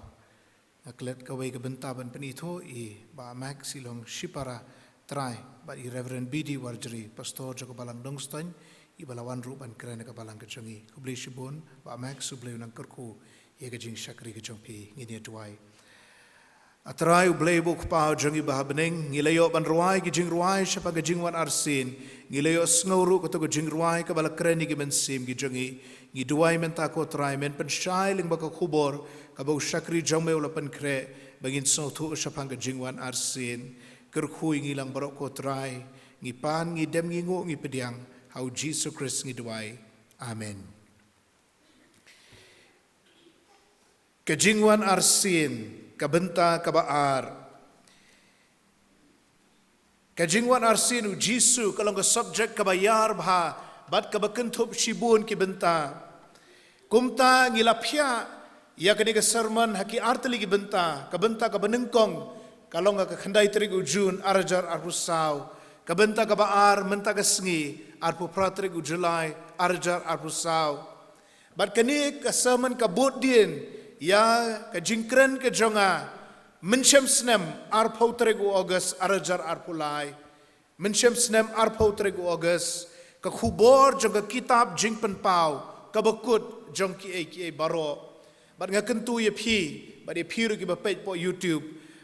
Nga klet kawei ka bynta ban pynithuh, i Bah Max i long shipara trai, bad i Reverend B D Warjri, pastor jong ka balang Nongstoiñ, i ba la wan ruh ban kren ha ka balang ka jong ngi. Khublei shibun Bah Max, U Blei un nang kyrkhu ïa ka jingshakri ka jong phi. Ngin ïa duwai. A Trai U Blei bad U Kpa u jong ngi ba ha bneng, ngi la ïoh ban rwai ki jingrwai shaphang ka jingwan arsien. Ngi la ïohsngew ruh kato ka jingrwai kaba la kren ïa ki mynsiem ki jong ngi. Ngi duwai mynta ko Trai, men pynshai lyngba ka khubor kaba u shakri jong me u la pynkhreh, ba ngin sngewthuh shaphang ka jingwan arsien. Kyrkhu ïa ngi lang baroh ko Trai. Ngi pan, ngi dem, ngi nguh, ngi pdiang ha U Jisu Khrist ngi duwai. Amen. Ka jingwan arsien, ka bynta kaba ar. Ka jingwan arsien U Jisu ka long ka subject kaba ïar bha bad kaba kynthup shibun ki bynta. Kumta ngi la phiah ïa kane ka sermon ha ki artylli ki bynta. Ka bynta kaba nyngkong ka long ha ka khyndai tarik u Jun ar hajar arphew saw. Ka bynta kaba ar mynta ka sngi, arphew phra tarik u July ar hajar arphew saw. Bad kane ka sermon ka bud dien ïa ka jingkren ka jong nga mynshem snem arphew tarik u August ar hajar arphew lai. Mynshem snem arphew tarik u August, ka khubor jong ka kitab Jingpynpaw kaba kut jong kiei kiei baroh. Bad nga kyntu ïa phi bad ïa phi ruh kiba peit hapoh YouTube,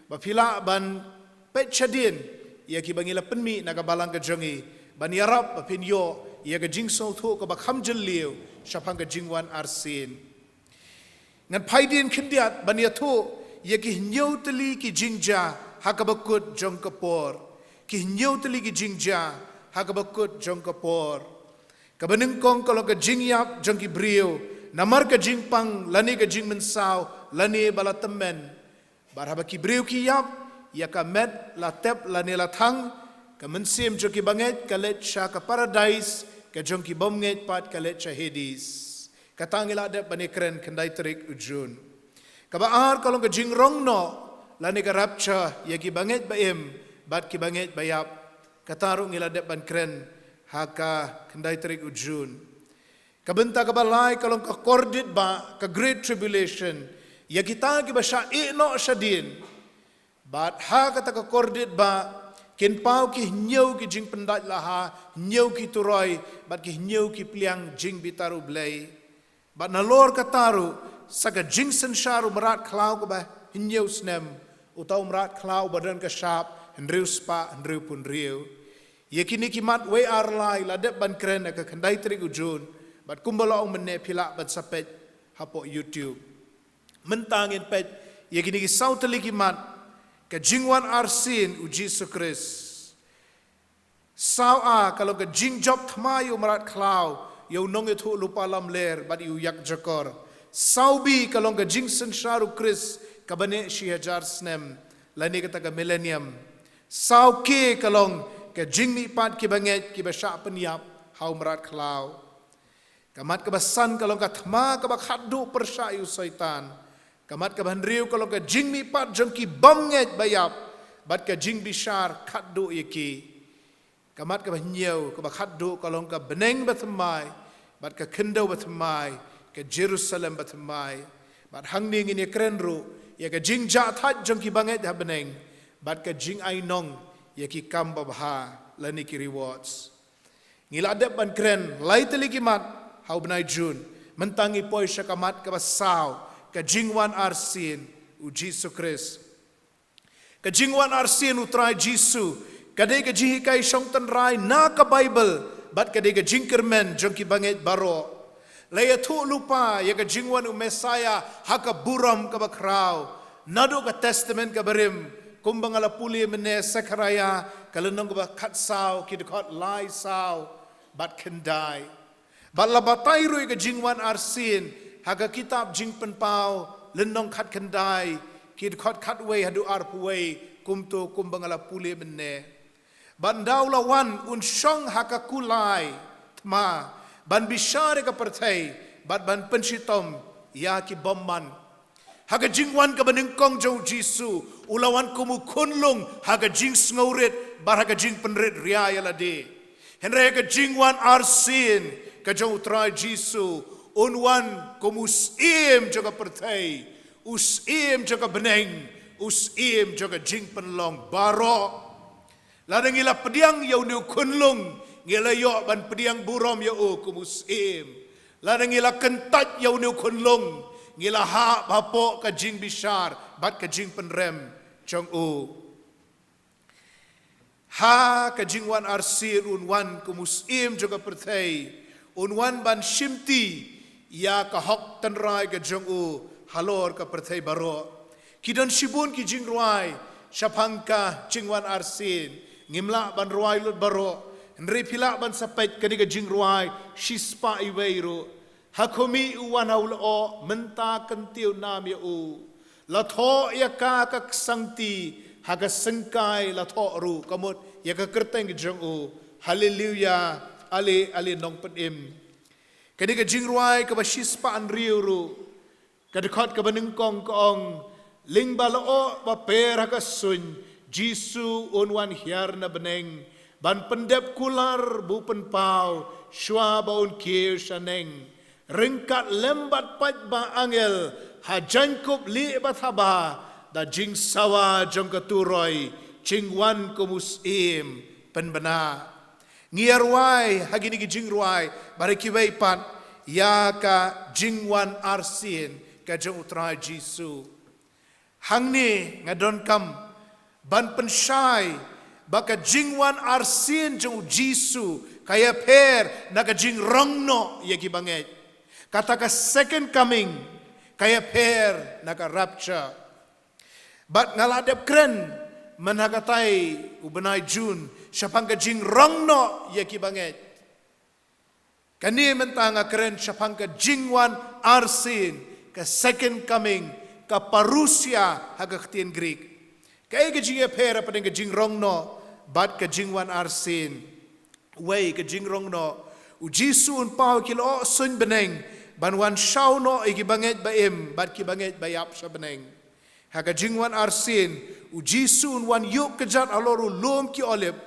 ba phi lah ban peit shadien ïa kiba ngi la pynmih na ka balang ka jong ngi, ban ïarap ba phin ïoh ïa ka jingsngewthuh kaba kham jylliew shaphang ka jingwan arsien. Ngan phai dien khyndiat ban ïathuh ïa ki hynñiew tylli ki jingjia ha kaba kut jong ka por. Ki hynñiew tylli ki jingjia ha kaba kut jong ka por. Kaba nyngkong ka long ka jingïap jong ki briew namar ka jingpang lane ka jingmynsaw lane ba la tymmen. Bad haba ki briew ki ïap, ïa ka met la tep lane la thang, ka mynsiem jong ki bangeit ka leit sha ka paradais, ka jong ki bymngeit pat ka leit sha Hades. Kata ngi la dep ban ïakren khyndai tarik u Jun. Kaba ar ka long ka jingrong noh lane ka rapture ïa ki bangeit ba im bad ki bangeit ba ïap. Kata ruh ngi la dep ban kren ha ka khyndai tarik u Jun. Ka bynta kaba lai ka long ka kordit ba, ka Great Tribulation, ïa kita kiba shah ïeh noh shadien. Bad ha kata ka kordit ba, Kin paw ki hynñiew ki jingpyndait laha, hynñiew ki turoi, bad ki hynñiew ki pliang jingbitar U Blei. Bad nalor kata ruh, sa ka jingsynshar u mrad khlaw kaba hynñiew snem, uta u mrad khlaw uba don ka shap hynriew spah hynriewphew hynriew. Ïa kine ki mat wei ar lai la dep ban kren ha ka khyndai tarik u Jun, bad kumba la ong mynne phi lah ban sa peit hapoh YouTube. Mynta ngin peit ïa kine ki saw tylli ki mat, ka jingwan arsien u Jisu Khrist. Saw A ka long ka jingjop thma ïa u mrad khlaw, ïa u nongïathuhlypa lamler bad ïa u ïakjakor. Saw B ka long ka jingsynshar u Khrist kaba neh shi hajar snem, lane kata ka millennium. Saw K ka long ka jingmihpat kiba ngeit kiba shah pynïap ha u mrad khlaw. Ka mat kaba san ka long ka thma kaba khatduh pyrshah ïa u Soitan. Ka mat kaba hynriew ka long ka jingmihpat jong ki bym ngeit ba ïap, bad ka jingbishar khatduh ïa ki. Ka mat kaba hynñiew kaba khatduh ka long ka bneng bathymmai, bad ka khyndew bathymmai, ka Jerusalem bathymmai. Bad hangne ngin ïakren ruh ïa ka jingjahthait jong ki bangeit ha bneng, bad ka jingainong ïa ki kam babha lane ki rewards. Ngi la dep ban kren lai tylli ki mat ha u bnai Jun. Mynta ngi poi sha ka mat kaba saw, ka jingwan arsien u Jisu Khrist. Ka jingwan arsien u Trai Jisu ka dei ka jinghikai shong tynrai na ka Baibl, bad ka dei ka jingkyrmen jong ki bangeit baroh. La ïathuhlypa ïa ka jingwan u Messaïah ha ka burom kaba khraw, naduh ka Testament kaba rim, kumba nga la pule mynne, Sekharaiah ka lynnong kaba khatsaw, ki dkhot lai saw bad khyndai. Bad la batai ruh ïa ka jingwan arsien ha ka kitab Jingpynpaw lynnong khatkhyndai, ki dkhot khatwei haduh arphew wei, kumto kumba nga la pule mynne. Bad ynda u la wan, un shong ha ka kulai thma, ban bishar ïa ka pyrthei, bad ban pynshitom ïa ki bymman. Ha ka jingwan kaba nyngkong jong u Jisu, u la wan kum u khunlung ha ka jingsngewrit bad ha ka jingpynrit ria ïa lade. Hynrei ha ka jingwan arsien ka jong u Trai Jisu, un wan kum u Syiem jong ka pyrthei, u Syiem jong ka bneng, u Syiem jong ka jingpynlong baroh. Lada ngi la pdiang ïa une u khunlung, ngi la ïoh ban pdiang burom ïa u kum u Syiem. Lada ngi la kyntait ïa une u khunlung, ngi la hap hapoh ka jingbishar bad ka jingpynrem jong u. Ha ka jingwan arsien, un wan kum u Syiem jong ka pyrthei, un wan ban shimti ïa ka hok tynrai ka jong u halor ka pyrthei baroh. Ki don shibun ki jingrwai shaphang ka jingwan arsien. Ngim lah ban rwai lut baroh, hynrei phi lah ban sa peit kane ka jingrwai shispah iwei ruh. Ha khmih u wan ha u lyoh, mynta kyntiew nam ïa u. La thoh ïa ka ka ksangti, ha ka syngkai la thoh ruh, ka mut ïa ka kyrteng ka jong u. Haleluia, ale ale nongpynim. Kane ka jingrwai kaba shispah hynriew ruh, ka dkhot kaba nyngkong ka ong, lyngba lyoh ba per ha ka suiñ, Jisu un wan hiar na bneng, ban pyndep kular ba u pynpaw, shuwa ba un kiew shaneng. Ryngkat lem bad paidbah angel, ha jaiñkup lieh ba thaba, da jingsawa jong ka turoi, jingwan kum u Syiem pynbna. Ngi ïa rwai ha kine ki jingrwai, bad ha kiwei pat ïa ka jingwan arsien ka jong u Trai Jisu. Hangne nga donkam ban pynshai ba ka jingwan arsien jong u Jisu ka ïapher na ka jingrong noh ïa ki bangeit. Kata ka second coming ka ïapher na ka rapture. Bad nga la dep kren mynha katai u bnai Jun shaphang ka jingrong noh ïa ki bangeit. Kane mynta nga kren shaphang ka jingwan arsien, ka second coming, ka parousia ha ka ktien Greek. Kaei ka jingïapher hapdeng ka jingrong noh bad ka jingwan arsien? Wei, ka jingrong noh, u Jisu un paw ki lyoh suiñ bneng ban wan shaw noh ïa ki bangeit ba im bad ki bangeit ba ïap sha bneng. Ha ka jingwan arsien, u Jisu un wan ïuh kjat halor u lum ki Olib,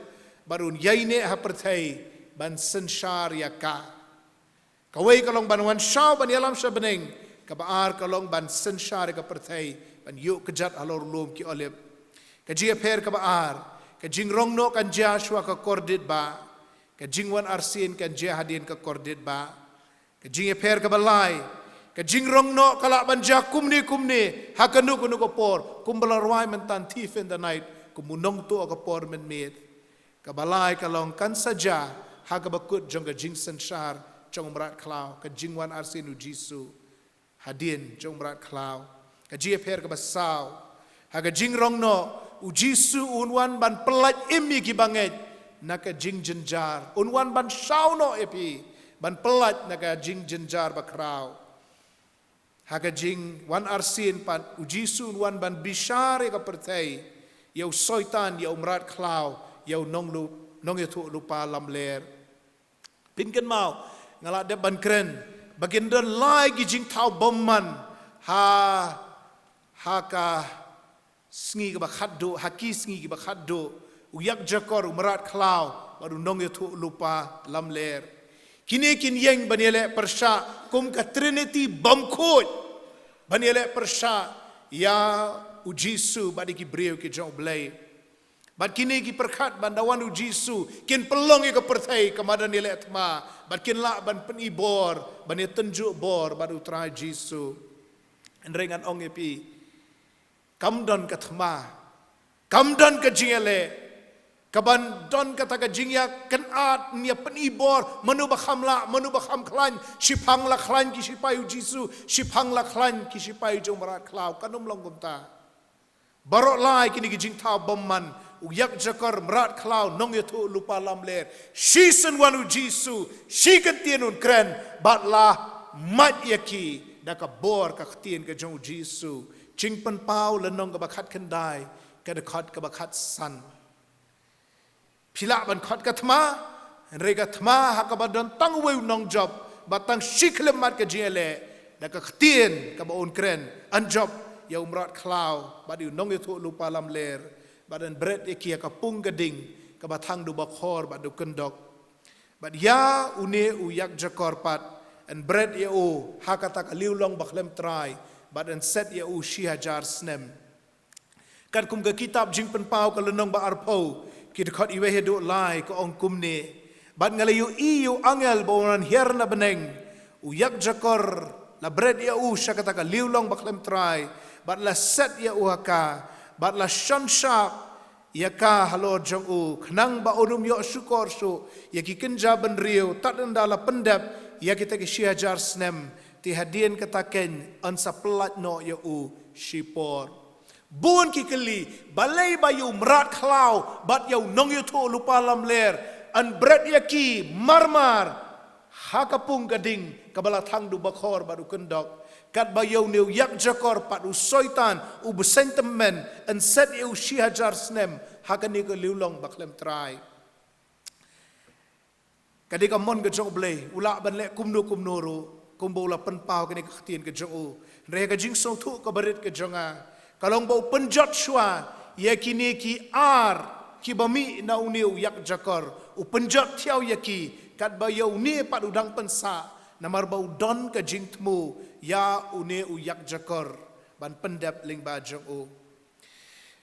bad un ïaineh ha pyrthei ban synshar ïa ka. Kawei ka long ban wan shaw ban ïalam sha bneng, kaba ar ka long ban synshar ïa ka pyrthei ban ïuh kjat halor u lum ki Olib. Ka jingïapher kaba ar, Ka jingrong noh kan jia shuwa ka kordit ba, ka jingwan arsien kan jia hadien ka kordit ba. Ka jingïapher kaba lai, ka jingrong noh ka lah ban jia kumne kumne ha kano kano ka por, kumba la rwai mynta, thief in the night, kum u nongtuh ha ka por mynmiet. Kaba lai ka long kan sa jia ha kaba kut jong ka jingsynshar jong u mrad khlaw, ka jingwan arsien u Jisu hadien jong u mrad khlaw. Ka jingïapher kaba saw, ha ka jingrong noh, u Jisu un wan ban pyllait im ïa ki bangeit na ka jingjynjar, un wan ban shaw noh ïa phi, ban pyllait na ka jingjynjar bakhraw. Ha ka jingwan arsien pat, u Jisu un wan ban bishar ïa ka pyrthei, ïa u Soitan, ïa u mrad khlaw, ïa u nonglu-, nongïathuhlypa lamler. Phin kynmaw, nga la dep ban kren ba kin don lai ki jingthaw bymman ha, ha ka sngi kaba khatduh, ha ki sngi kiba khatduh, u ïakjakor, u mrad khlaw bad u nongïathuhlypa lamler. Kine kin ïeng ban ïaleh pyrshah kum ka Trinity bymkhuid, ban ïaleh pyrshah ïa u Jisu bad ïa ki briew ki jong U Blei. Bad kine ki pyrkhat ba ynda wan u Jisu kin pynlong ïa ka pyrthei ka madan ïaleh thma, bad kin lah ban pyni bor, ban ïatynjuh bor bad U Trai Jisu. Hynrei ngan ong ïa phi, kam don ka thma, kam don ka jingïaleh, kaban don kata ka jingïakynad, ïa pyni bor, mano ba kham lah, mano ba kham khlaiñ. Shiphang la khlaiñ ki shipai u Jisu, shiphang la khlaiñ ki shipai jong u mrad khlaw, kan ym long kumta. Baroh lai kine ki jingthaw bymman, u ïakjakor, mrad khlaw, nongïathuhlypa lamler, shisien wan u Jisu, shi kyntien un kren, bad la mad ïa ki da ka bor ka ktien ka jong u Jisu. Jingpynpaw lynnong kaba khatkhyndai, ka dkhot kaba khatsan. Phi lah ban khot ka thma, hynrei ka thma ha kaba don tang uwei u nongjop, bad tang shi khyllipmat ka jingïaleh, da ka ktien kaba un kren, yn jop ïa u mrad khlaw bad ïa u nongïathuhlypa lamler, bad yn bret ïa ki ha ka pung ka ding kaba thang da u bakhor bad da u kyndok. Bad ïa une u ïakjakor pat, yn bret ïa u ha kata ka liwlong bakhlem trai, bad yn set ïa u shi hajar snem. Katkum ka kitab Jingpynpaw ka lynnong ba arphew, ki dkhot iwei haduh lai, ka ong kumne: Bad nga la ïohi ïa u angel ba u wan hiar na bneng, u ïakjakor la bret ïa u sha kata ka liwlong bakhlem trai, bad la set ïa u ha ka, bad la shon shap ïa ka halor jong u, khnang ba un ym ïoh shukor shuh ïa ki kynja bynriew, tad ynda la pyndep ïa kita ki shi hajar snem, te hadien kata keiñ yn sa pyllait noh ïa u shipor. Bun ki kylli, balei ba ïa u mrad khlaw bad ïa u nongïathuhlypa lamler yn bret ïa ki marmar ha ka pung ka ding kaba la thang da u bakhor bad u kyndok, katba ïa une u ïakjakor pat, u Soitan, u bseiñ tymmen, yn set ïa u shi hajar snem ha kane ka liwlong bakhlem trai. Ka dei ka mon ka jong U Blei, u lah ban leh kumno kumno ruh, kumba u la pynpaw kane ka ktien ka jong u. Hynrei ha ka jingsngewthuh kaba rit ka jong nga, ka long ba u pynjot shuwa ïa kine ki ar kiba mih na une u ïakjakor, u pynjot thiaw ïa ki, katba ïa une pat u dang pynsah, namar ba u don ka jingthmu ïa une u ïakjakor ban pyndep lyngba jong u.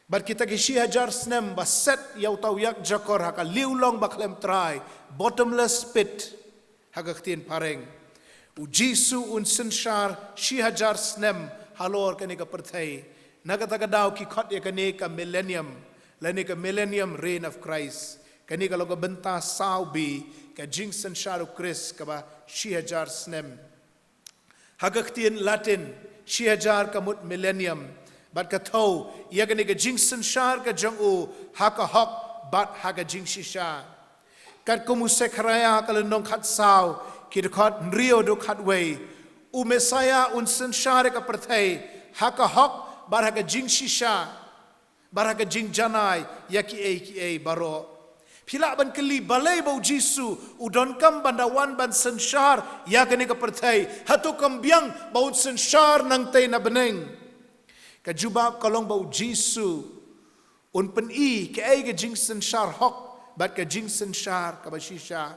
Bad kita ki shi hajar snem ba set ïa uta u ïakjakor ha ka liwlong bakhlem trai, bottomless pit, ha ka ktien phareng. U Jisu un synshar shi hajar snem halor kane ka pyrthei. Na kata ka daw ki khot ïa kane ka millennium, lane ka millennium reign of Christ. Kane ka long ka bynta saw B ka jingsynshar u Khrist kaba shi hajar snem. Ha ka ktien Latin, shi hajar ka mut millennium, bad ka thew ïa kane ka jingsynshar ka jong u ha ka hok bad ha ka jingshisha. Katkum u Sekharaïa ka lynnong khatsaw, ki dkhot hynriew haduh khatwei, u Messaïah un synshar ïa ka pyrthei ha ka hok bad ha ka jingshisha, bad ha ka jingjanai ïa kiei kiei baroh. Phi lah ban kylli, balei ba u Jisu u donkam ban da wan ban synshar ïa kane ka pyrthei? Hato kam biang ba un synshar nangtei na bneng? Ka jubab ka long ba u Jisu un pyni kaei ka jingsynshar hok bad ka jingsynshar kaba shisha.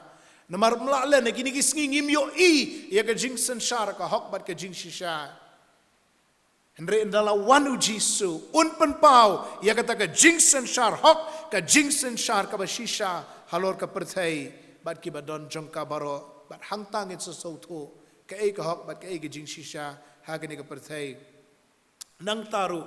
Namar ym lah leh, ha kine ki sngi ngim ïohi ïa ka jingsynshar ka hok bad ka jingshisha. Hynrei ynda la wan u Jisu, un pynpaw ïa kata ka jingsynshar hok, ka jingsynshar kaba shisha halor ka pyrthei bad kiba don jong ka baroh, bad hangta ngin sa sngewthuh kaei ka hok bad kaei ka jingshisha ha kane ka pyrthei. Nangta ruh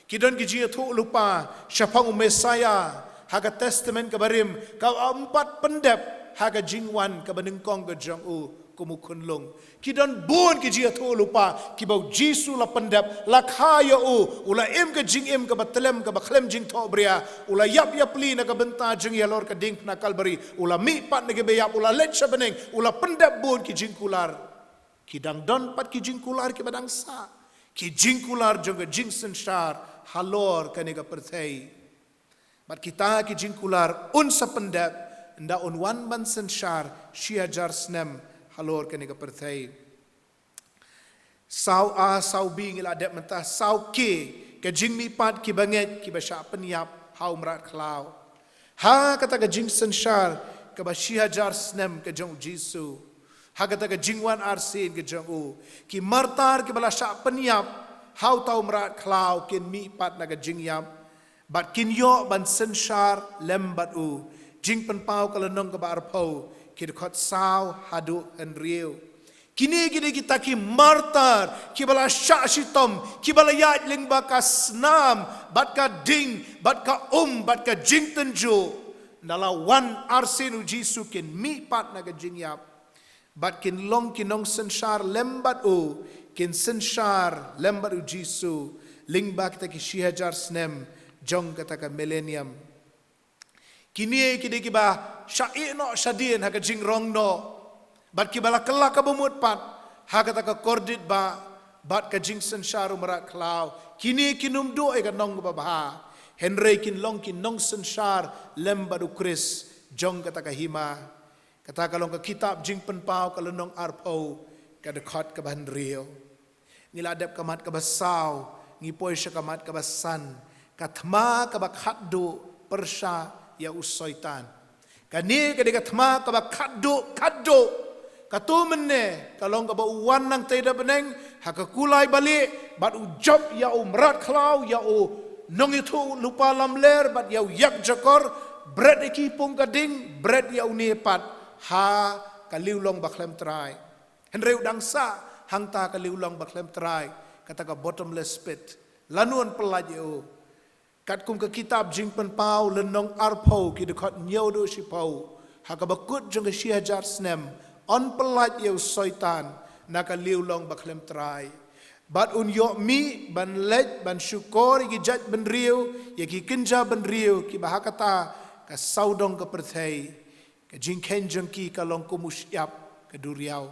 ki don ki jingïathuhlypa shaphang u Messaïah ha ka Testament kaba rim, kaba ym pat pyndep ha ka jingwan kaba nyngkong ka jong u kum u khunlung. Ki don bun ki jingïathuhlypa kiba u Jisu u la pyndep, la kha ïa u, u la im ka jingim kaba tlem, kaba khlem jingthohbria, u la ïap ïapli na ka bynta jong ngi halor ka diengphna Kalbari, u la mihpat na kiba ïap, u la leit sha bneng, u la pyndep bun ki jingkular. Ki dang don pat ki jingkular kiba dang sah, ki jingkular jong ka jingsynshar halor kane ka pyrthei. Bad kita ki jingkular un sa pyndep ynda un wan ban synshar shi hajar snem halor kane ka pyrthei. Saw A, saw B ngi la dep mynta, saw K, ka jingmihpat kiba ngeit kiba shah pynïap ha u mrad khlaw. Ha kata ka jingsynshar kaba shi hajar snem ka jong u Jisu, ha kata ka jingwan arsien ka jong u, ki martar kiba la shah pynïap ha uta u mrad khlaw kin mihpat na ka jingïap bad kin ïoh ban synshar lem bad u. Jingpynpaw ka lynnong kaba arphew, ki dkhot saw haduh hynriew. Kine ki dei kita ki martar kiba la shah shitom, kiba la ïaid lyngba ka snam bad ka ding bad ka um bad ka jingtynjuh. Ynda la wan arsien u Jisu kin mihpat na ka jingïap bad kin long ki nongsynshar lem bad u, kin synshar lem bad u Jisu lyngba kita ki shi hajar snem jong kata ka millennium. Kine ki dei kiba shah ïeh noh shadien ha ka jingrong noh bad kiba la kylla kaba mut pat ha kata ka kordit ba bad ka jingsynshar u mrad khlaw. Kine kin ym duh ïa ka nong kaba bha, hynrei kin long ki nongsynshar lem bad u Khrist jong kata ka hima. Kata ka long ka kitab Jingpynpaw ka lynnong arphew, ka dkhot kaba hynriew. Ngi la dep ka mat kaba saw, ngi poi sha ka mat kaba san, ka thma kaba khatduh pyrshah ïa u Soitan. Kane ka dei ka thma kaba khatduh, khatduh. Katto mynne ka long kaba u wan nangtei da bneng ha ka kulai balieh bad u jop ïa u mrad khlaw, ïa u nongïathuhlypa lamler bad ïa u ïakjakor, bret ïa ki pung ka ding, bret ïa une pat ha ka liwlong bakhlem trai. Hynrei u dang sah hangta ka liwlong bakhlem trai, kata ka bottomless pit. Lano yn pyllait ïa u? Katkum ka kitab Jingpynpaw lynnong arphew, ki dkhot hynñiew haduh shiphew, ha kaba kut jong ka shi hajar snem, yn pyllait ïa u Soitan na ka liwlong bakhlem trai. Bad un ïoh mih ban leit ban shukor ïa ki jaitbynriew, ïa ki kynja bynriew kiba ha kata ka sawdong ka pyrthei. Ka jingkheiñ jong ki ka long kum u shyiap ka duriaw.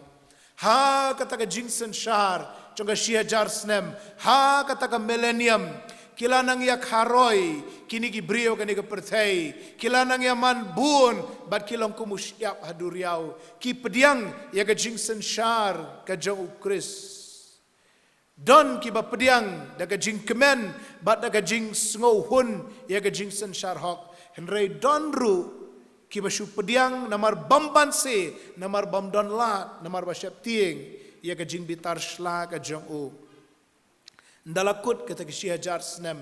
Ha kata ka jingsynshar jong ka shi hajar snem, ha kata ka millennium, ki la nang ïa kharoi kine ki briew kane ka pyrthei, ki la nang ïa man bun bad ki long kum u shyiap ha duriaw. Ki pdiang ïa ka jingsynshar ka jong u Khrist. Don kiba pdiang da ka jingkmen bad da ka jingsngewhun ïa ka jingsynshar hok. Hynrei don ruh kiba shu pdiang namar bym banse, namar bym don lad, namar ba sheptieng ïa ka jingbitar shla ka jong u. Ynda la kut kata ka shi hajar snem,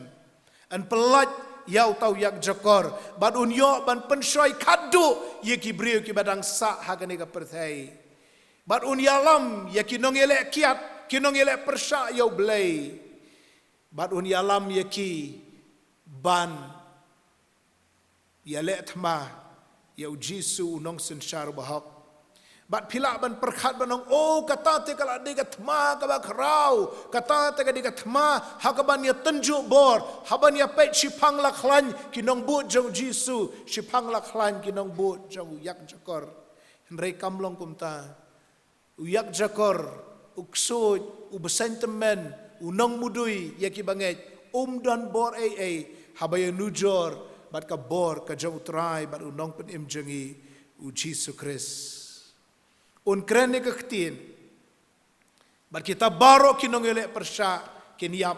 yn pyllait ïa uta u ïakjakor bad un ïoh ban pynshoi khatduh ïa ki briew kiba dang sah ha kane ka pyrthei. Bad un ïalam ïa ki nongïaleh kiad, ki nongïaleh pyrshah ïa U Blei. Bad un ïalam ïa ki ban ïaleh thma ïa u Jisu u nongsynshar uba hok. Bad phi lah ban pyrkhat ban ong, "Oh, kata te ka la dei ka thma kaba khraw, kata te ka dei ka thma ha kaban ïa tynjuh bor, haban ïa peit shiphang la khlaiñ ki nongbud jong u Jisu, shiphang la khlaiñ ki nongbud jong u ïakjakor." Hynrei kam long kumta. U ïakjakor, u ksuid, u bseiñ tymmen, u nongmudui ïa ki bangeit, um don bor ei ei haba ïanujor bad ka bor ka jong U Trai bad U Nongpynim jong ngi, U Jisu Khrist. Un kren ïa ka ktien bad kita baroh ki nongïaleh pyrshah kin ïap.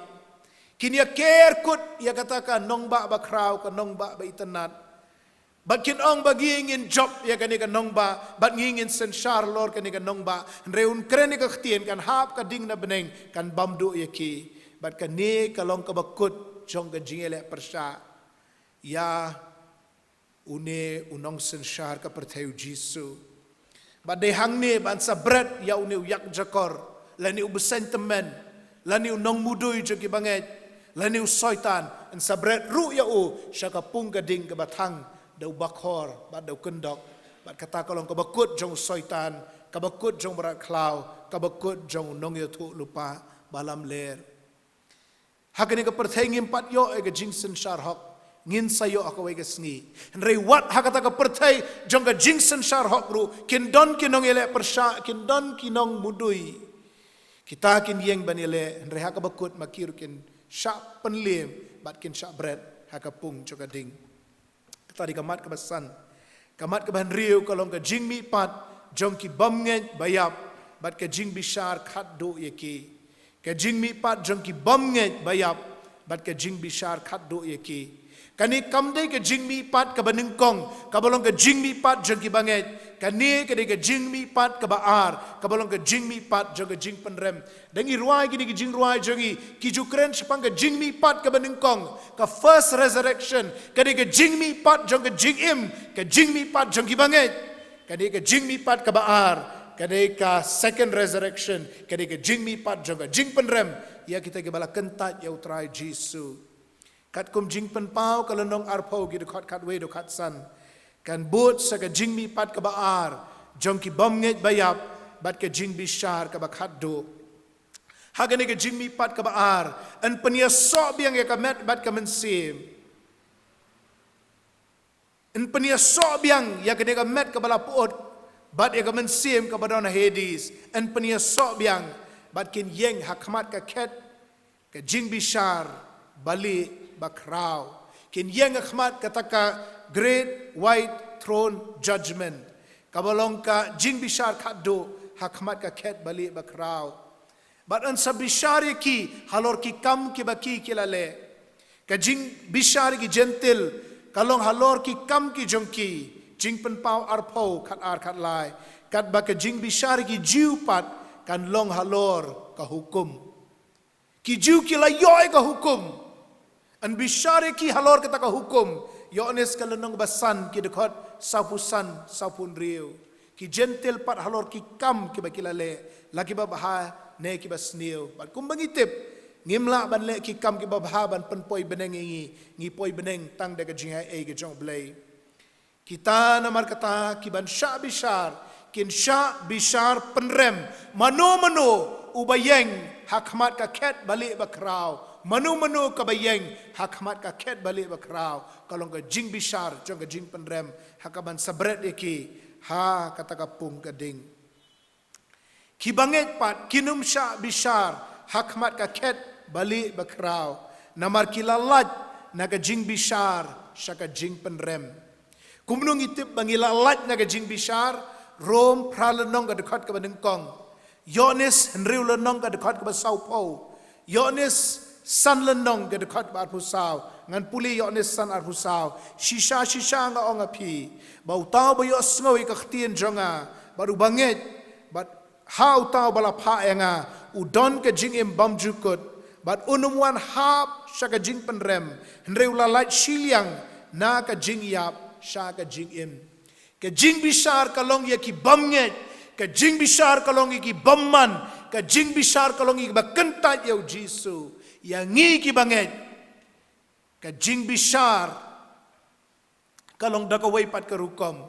Kin ïa ker kut ïa kata ka nongbah bakhraw, ka nongbah ba itynnad. Bad kin ong ba ngi ngin jop ïa kane ka nongbah, bad ngi ngin synshar halor kane ka nongbah. Hynrei un kren ïa ka ktien, kan hap ka ding na bneng, kan bam duh ïa ki. Bad kane ka long kaba kut jong ka jingïaleh pyrshah ïa Une u nongsynshar ka pyrthei u Jisu. Bad dei hangne ban sa bret ïa une u ïakjakor, lane u bseiñ tymmen, lane u nongmudui jong ki bangeit, lane u Soitan, yn sa bret ruh ïa u sha ka pung ka ding kaba thang da u bakhor bad da u kyndok. Bad kata ka long kaba kut jong u Soitan, kaba kut jong u mrad khlaw, kaba kut jong u nongïathuhlypa ba lamler. Ha kane ka pyrthei ngim pat ïoh ïa ka jingsynshar hok, ngin sa ïoh ha kawei ka sngi. Hynrei wat ha kata ka pyrthei jong ka jingsynshar hok ruh, kin don ki nongïaleh pyrshah, kin don ki nongmudui. Kita kin ïeng ban ïaleh, hynrei ha kaba kut ma ki ruh kin shah pynliem bad kin shah bret ha ka pung jong ka ding. Kata dei ka mat kaba san. Ka mat kaba hynriew ka long ka jingmihpat jong ki bymngeit ba ïap bad ka jingbishar khatduh ïa ki. Ka jingmihpat jong ki bymngeit ba ïap bad ka jingbishar khatduh ïa ki. Kane kam dei ka jingmihpat kaba nyngkong, kaba long ka jingmihpat jong ki bangeit. Kane ka dei ka jingmihpat kaba ar, kaba long ka jingmihpat jong ka jingpynrem. Dang ngi rwai kine ki jingrwai jong ngi, ki ju kren shaphang ka jingmihpat kaba nyngkong, ka first resurrection, ka dei ka jingmihpat jong ka jingim, ka jingmihpat jong ki bangeit. Ka dei ka jingmihpat kaba ar, ka dei ka second resurrection, ka dei ka jingmihpat jong ka jingpynrem ïa kita kiba la kyntait ïa u Trai Jisu. Katkum Jingpynpaw ka lynnong arphew ki dkhot khatwei haduh khatsan, kan bud sa ka jingmihpat kaba ar jong ki bymngeit ba ïap bad ka jingbishar kaba khatduh. Ha kane ka jingmihpat kaba ar, yn pynïasoh biang ïa ka met bad ka mynsiem. Yn pynïasoh biang ïa kane ka met kaba la pyut bad ïa ka mynsiem kaba don ha Hades. Yn pynïasoh biang bad kin ïeng ha khmat ka khet ka jingbishar ba lieh ba khraw. Kin ïeng ha khmat kata ka Great White Throne Judgment, kaba long ka jingbishar khatduh ha khmat ka khet ba lieh ba khraw. Bad yn sa bishar ïa ki halor ki kam kiba ki ki la leh. Ka jingbishar ïa ki Jentil ka long halor ki kam ki jong ki. Jingpynpaw arphew khatar khatlai. Katba ka jingbishar ïa ki Jiw pat kan long halor ka hukum. Ki Jiw ki la ïoh ïa ka hukum. Yn bishar ïa ki halor kata ka hukum. Ïoannis ka lynnong ba san ki dkhot sawphew san, sawphew hynriew. Ki Jentil pat halor ki kam kiba ki la leh, la kiba bha ne kiba sniew. Bad kumba ngi tip, ngim lah ban leh ki kam kiba bha ban pynpoi bneng ïa ngi, ngi poi bneng tang da ka jingaiei ka jong U Blei. Kita namar kata kiban shah bishar, kin shah bishar pynrem, mano mano uba ïeng ha khmat ka khet ba lieh ba khraw, mano mano kaba ïeng ha khmat ka khet ba lieh ba khraw, ka long ka jingbishar jong ka jingpynrem, ha kaban sa bret ïa ki ha kata ka pung ka ding. Ki bangeit pat kin ym shah bishar ha khmat ka khet ba lieh ba khraw, namar ki la lait na ka jingbishar sha ka jingpynrem. Kumno ngi tip ba ngi la lait na ka jingbishar? Rom phra lynnong ka dkhot kaba nyngkong, Ïoannis hynriew lynnong ka dkhot kaba sawphew, Ïoannis san lynnong ka dkhot ba arphew saw. Ngan pule Ïoannis san arphew saw. Shisha shisha nga ong ha phi, ba uta uba ïohsngew ïa ka ktien jong nga, bad uba ngeit, bad ha uta uba la phah ïa nga, u don ka jingim bymjukut, bad un ym wan hap sha ka jingpynrem, hynrei u la lait shiliang na ka jingïap sha ka jingim. Ka jingbishar ka long ïa ki bymngeit, ka jingbishar ka long ïa ki bymman, ka jingbishar ka long ïa kiba kyntait ïa U Jisu. Ïa ngi kiba ngeit, ka jingbishar ka long da kawei pat ka rukom.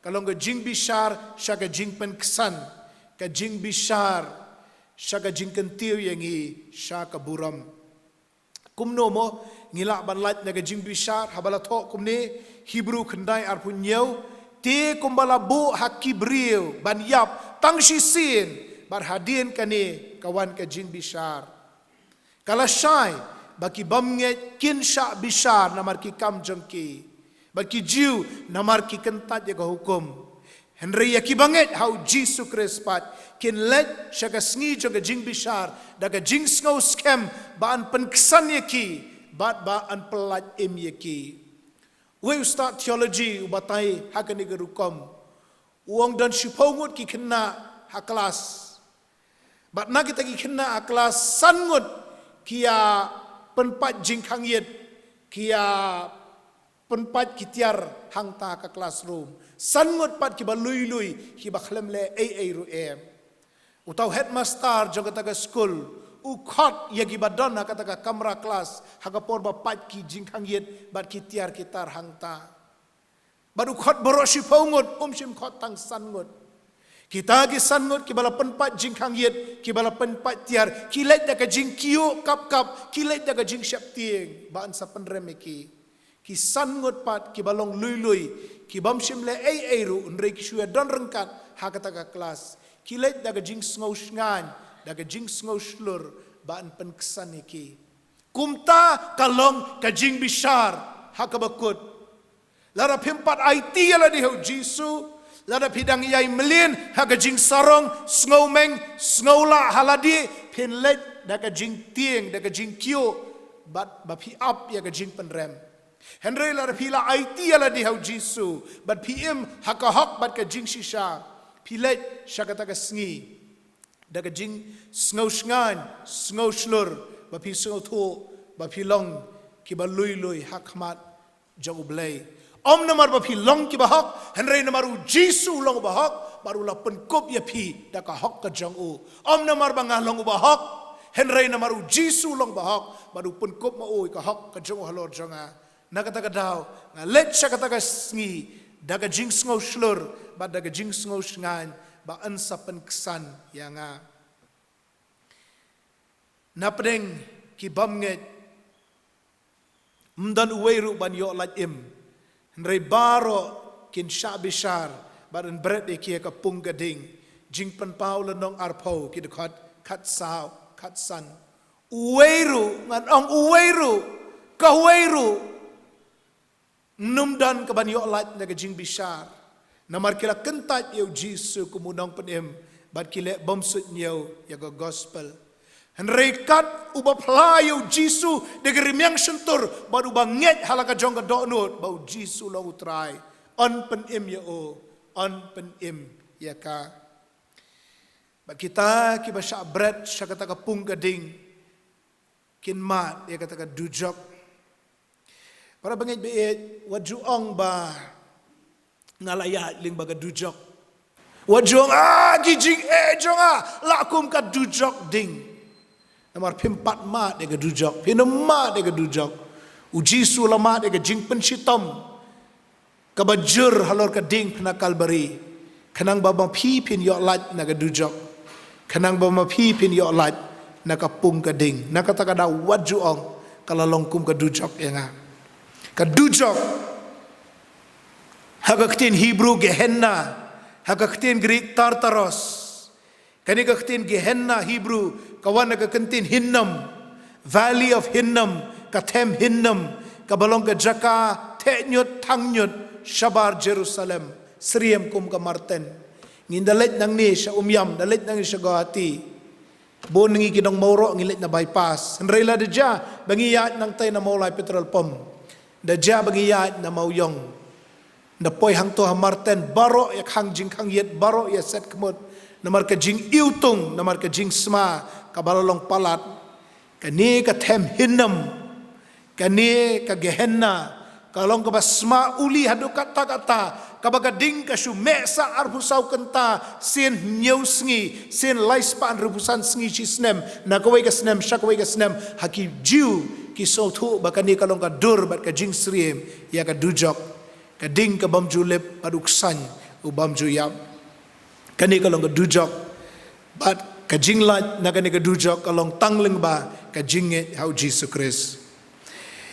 Ka long ka jingbishar sha ka jingpynksan, ka jingbishar sha ka jingkyntiew ïa ngi sha ka burom. Kumno mo ngi lah ban lait na ka jingbishar? Haba la thoh kumne, Hebru khyndai arphew hynñiew, te kumba la buh ha ki briew ban ïap tang shisien, bad hadien kane ka wan ka jingbishar. Ka la shai ba ki bymngeit kin shah bishar namar ki kam jong ki, bad ki Jiw namar ki kyntait ïa ka hukum. Hynrei ïa kiba ngeit ha U Jisu Khrist pat kin leit sha ka sngi jong ka jingbishar da ka jingsngew skhem ba yn pynksan ïa ki bad ba yn pyllait im ïa ki. Uwei u stad theology u batai ha kane ka rukom. U ong don shiphew ngut ki khynnah ha klas. Bad na kita ki khynnah ha klas, san ngut ki ïa pynpait jingkhang ïit, ki ïa pynpait ki tiar hangta ka classroom. San ngut pat kiba lui lui, kiba khlem leh ei ei ruh em. Uta u headmaster jong kata ka skul u khot ïa kiba don ha kata ka kamra klas ha ka por ba pait ki jingkhang ïit bad ki tiar ki tar hangta. Bad u khot baroh shiphew ngut, um shym khot tang san ngut. Kita ki san ngut kiba la pynpait jingkhang ïit, kiba la pynpait tiar, ki leit da ka jingkyiuh kap kap, ki leit da ka jingsheptieng ba yn sa pynrem ïa ki. Ki san ngut pat kiba long lui lui, kibym shym leh ei ei ruh, hynrei ki shu ïa don ryngkat ha kata ka klas, ki leit da ka jingsngew shngaiñ, da ka jingsngew shlur ba yn pynksan ïa ki. Kumta ka long ka jingbishar ha kaba kut. Lada phim pat aiti ïa lade ha u Jisu, lada phi dang ïai mlien ha ka jingsarong, sngew meng, sngew lah ha lade, phin leit da ka jingtieng, da ka jingkyiuh, bad ba phi ap ïa ka jingpynrem. Hynrei lada phi la aiti ïa lade ha u Jisu, bad phi im ha ka hok bad ka jingshisha, phi leit sha kata ka sngi da ka jingsngew shngaiñ, sngew shlur, ba phi sngewthuh ba phi long kiba lui lui ha khmat jong U Blei. Ym namar ba phi long kiba hok, hynrei namar u Jisu u long uba hok, bad u la pynkup ïa phi da ka hok ka jong u. Ym namar ba nga long uba hok, hynrei namar u Jisu u long uba hok, bad u pynkup ma u ïa ka hok ka jong u halor jong nga. Na kata ka daw, nga leit sha kata ka sngi da ka jingsngew shlur bad da ka jingsngew shngaiñ ba yn sa pynksan ïa nga. Na pdeng ki bym ngeit, ym don uwei ruh ban ïoh lait im, hynrei baroh kin shah bishar bad yn bret ïa ki ha ka pung ka ding. Jingpynpaw lynnong arphew, ki dkhot khatsaw, khatsan. Uwei ruh, ngan ong uwei ruh, kawei ruh ym don ka ban ïoh lait na ka jingbishar. Namar ki la kyntait ïa u Jisu kum u nongpynim bad ki leh bymsuidñiew ïa ka gospel. Hynrei kat uba phla ïa u Jisu da ka rmiang shyntur bad uba ngeit ha la ka jong ka dohnud ba u Jisu u long u Trai, yn pynim ïa u, yn pynim ïa ka. Bad kita kiba shah bret sha kata ka pung ka ding kin mad ïa kata ka dujok. Para bangeit baieit, wat ju ong ba nga la ïaid lyngba ka dujok. Wat ju ong, ah, ki jingeh jong nga lah kum ka dujok ding. Namar phim pat mad ïa ka dujok, phim mad ïa ka dujok. U Jisu u la mad ïa ka jingpynshitom kaba jur halor ka diengphna Kalbari, khnang ba ma phi phin ïoh lait na ka dujok, khnang ba ma phi phin ïoh lait na ka pung ka ding. Na kata ka daw wat ju ong ka la long kum ka dujok ïa nga. Ka dujok, ha ka ktien Hebrew Gehenna, ha ka ktien Greek Tartaros. Kane ka ktien Gehenna Hebrew ka wan na ka ktien Hinnom, Valley of Hinnom, ka them Hinnom, kaba long ka jaka theh ñiut thang ñiut shabar Jerusalem, syriem kum ka marten. Ngin da leit nangne sha Umiam, da leit nangne sha Guwahati. Bun na ngi ki nong Mawroh ngi leit na bypass. Hynrei lada jia ba ngi ïaid nangtai na Mawlai petrol pump, da jia ba ngi ïaid na Mawiong, da poi hangto ha marten, baroh ïa khang jingkhang ïit, baroh ïa set khmut, namar ka jingiwtung, namar ka jingsma kaba la long palat. Kane ka them Hinnom, kane ka Gehenna, ka long kaba sma uli haduh katta katta, kaba ka ding ka shu meh sah arphew saw kynta sien hynñiew sngi, sien lai spah hynriewphew san sngi shi snem, na kawei ka snem sha kawei ka snem. Ha ki Jiw ki sngewthuh ba kane ka long ka dur bad ka jingsyriem ïa ka dujok. Ka ding ka bym ju lip bad u ksain u bym ju ïap. Kane ka long ka dujok. Bad ka jinglait na kane ka dujok ka long tang lyngba ka jingngeit ha u Jisu Khrist.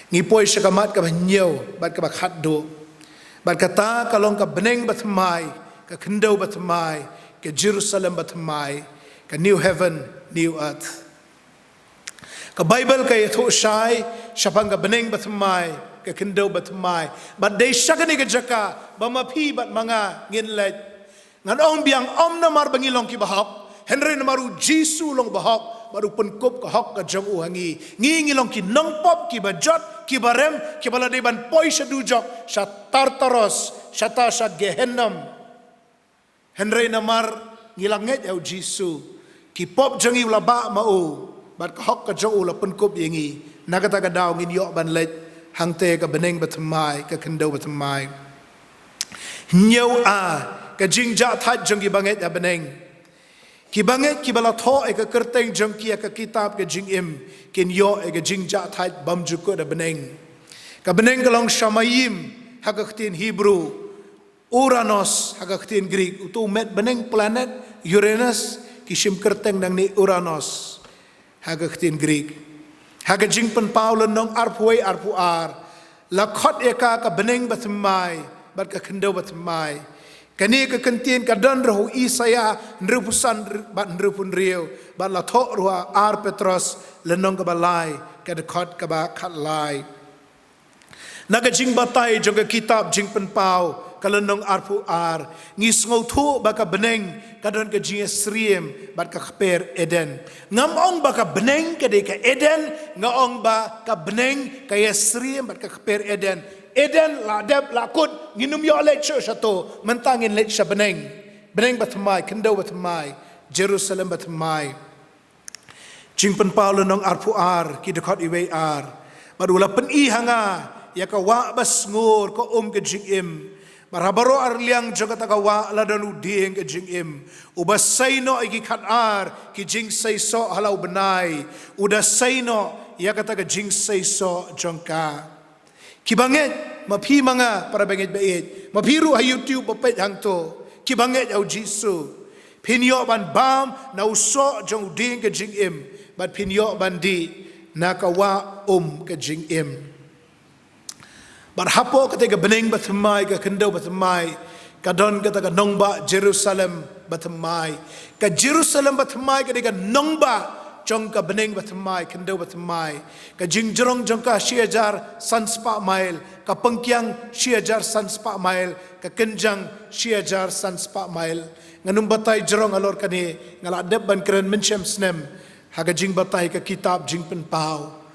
Ngi poi sha ka mat kaba hynñiew bad kaba khatduh. Bad kata ka long ka bneng bathymmai, ka khyndew bathymmai, ka Jerusalem bathymmai, ka new heaven, new earth. Ka Baibl ka ïathuh shai shaphang ka bneng bathymmai, ka khyndew bathymmai. Bad dei sha kane ka jaka ba ma phi bad ma nga ngin leit. Ngan ong biang, ym namar ba ngi long kiba hok, hynrei namar u Jisu u long uba hok bad u pynkup ka hok ka jong u ha ngi. Ngi ngi long ki nongpop kiba jot, kiba rem, kiba la dei ban poi sha dujok, sha Tartaros, shata sha Gehennom. Hynrei namar ngi la ngeit ha u Jisu, ki pop jong ngi u la bah ma u, bad ka hok ka jong u la pynkup ïa ngi. Na kata ka daw ngin ïoh ban leit Hangta ka bneng bathymmai, ka khyndew bathymmai. Hynñiew A, ka jingjahthait jong ki bangeit ha bneng. Ki bangeit kiba la thoh ïa ka kyrteng jong ki ha ka kitab ka jingim, kin ïoh ïa ka jingjahthait bymjukut ha bneng. Ka bneng ka long Shamayim ha ka ktien Hebrew, Uranos ha ka ktien Greek. Uto u met bneng, planet Uranus, ki shim kyrteng nangne Uranos ha ka ktien Greek. Ha ka Jingpynpaw lynnong arphew wei arphew ar, la khot ïa ka ka bneng bathymmai bad ka khyndew bathymmai. Kane ka kyntien ka don ruh ha u Isaïah hynriewphew san bad hynriewphew hynriew, bad la thoh ruh ha Ar Petros lynnong kaba lai, ka dkhot kaba khatlai. Na ka jingbatai jong ka kitab Jingpynpaw ka lynnong arphew ar, ngi sngewthuh ba ka bneng ka don ka jingïasyriem bad ka kper Eden. Ngam ong ba ka bneng ka dei ka Eden, nga ong ba ka bneng ka ïasyriem bad ka kper Eden. Eden la dep la kut, ngin ym ïoh leit shuh shato, mynta ngin leit sha bneng. Bneng bathymmai, khyndew bathymmai, Jerusalem bathymmai. Jingpynpaw lynnong arphew ar, ki dkhot iwei ar. Bad u la pyni ha nga ïa ka wah basngur ka um ka jingim. Bad ha baroh arliang jong kata ka wah la don u dieng ka jingim, uba sei noh ïa ki khatar ki jingseisoh ha la u bnai. U da sei noh ïa kata ka jingseisoh jong ka. Ki bangeit, ma phi ma nga para bangeit ba ïeit, ma phi ruh ha YouTube ba peit hangto, ki bangeit ha u Jisu, phin ïoh ban bam na u soh jong u dieng ka jingim, bad phin ïoh ban dih na ka wah um ka jingim. Bad hapoh kata ka bneng bathymmai, ka khyndew bathymmai, ka don kata ka nongbah Jerusalem bathymmai. Ka Jerusalem bathymmai ka dei ka nongbah jong ka bneng bathymmai, khyndew bathymmai. Ka jingjrong jong ka shi hajar san spah mail, ka pyngkiang shi hajar san spah mail, ka kynjang shi hajar san spah mail. Ngan ym batai jrong halor kane, nga la dep ban kren mynshem snem ha ka jingbatai ka kitab Jingpynpaw.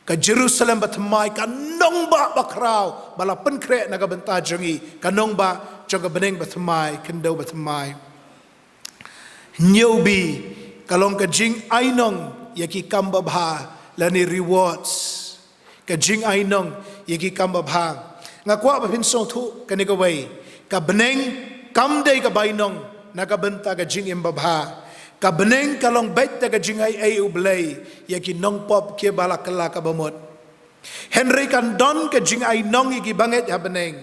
Ka Jerusalem bathymmai, ka nongbah bakhraw ba la pynkhreh na ka bynta jong ngi, ka nongbah jong ka bneng bathymmai, khyndew bathymmai. Hynñiew B, ka long ka jingainong ïa ki kam babha, lane rewards. Ka jingainong ïa ki kam babha. Nga kwah ba phin sngewthuh kane kawei. Ka bneng kam dei ka bainong na ka bynta ka jingim babha. Ka bneng ka long beit da ka jingaiei U Blei ïa ki nongpop kiba la kylla ka bamut. Hynrei kan don ka jingainong ïa ki bangeit ha bneng.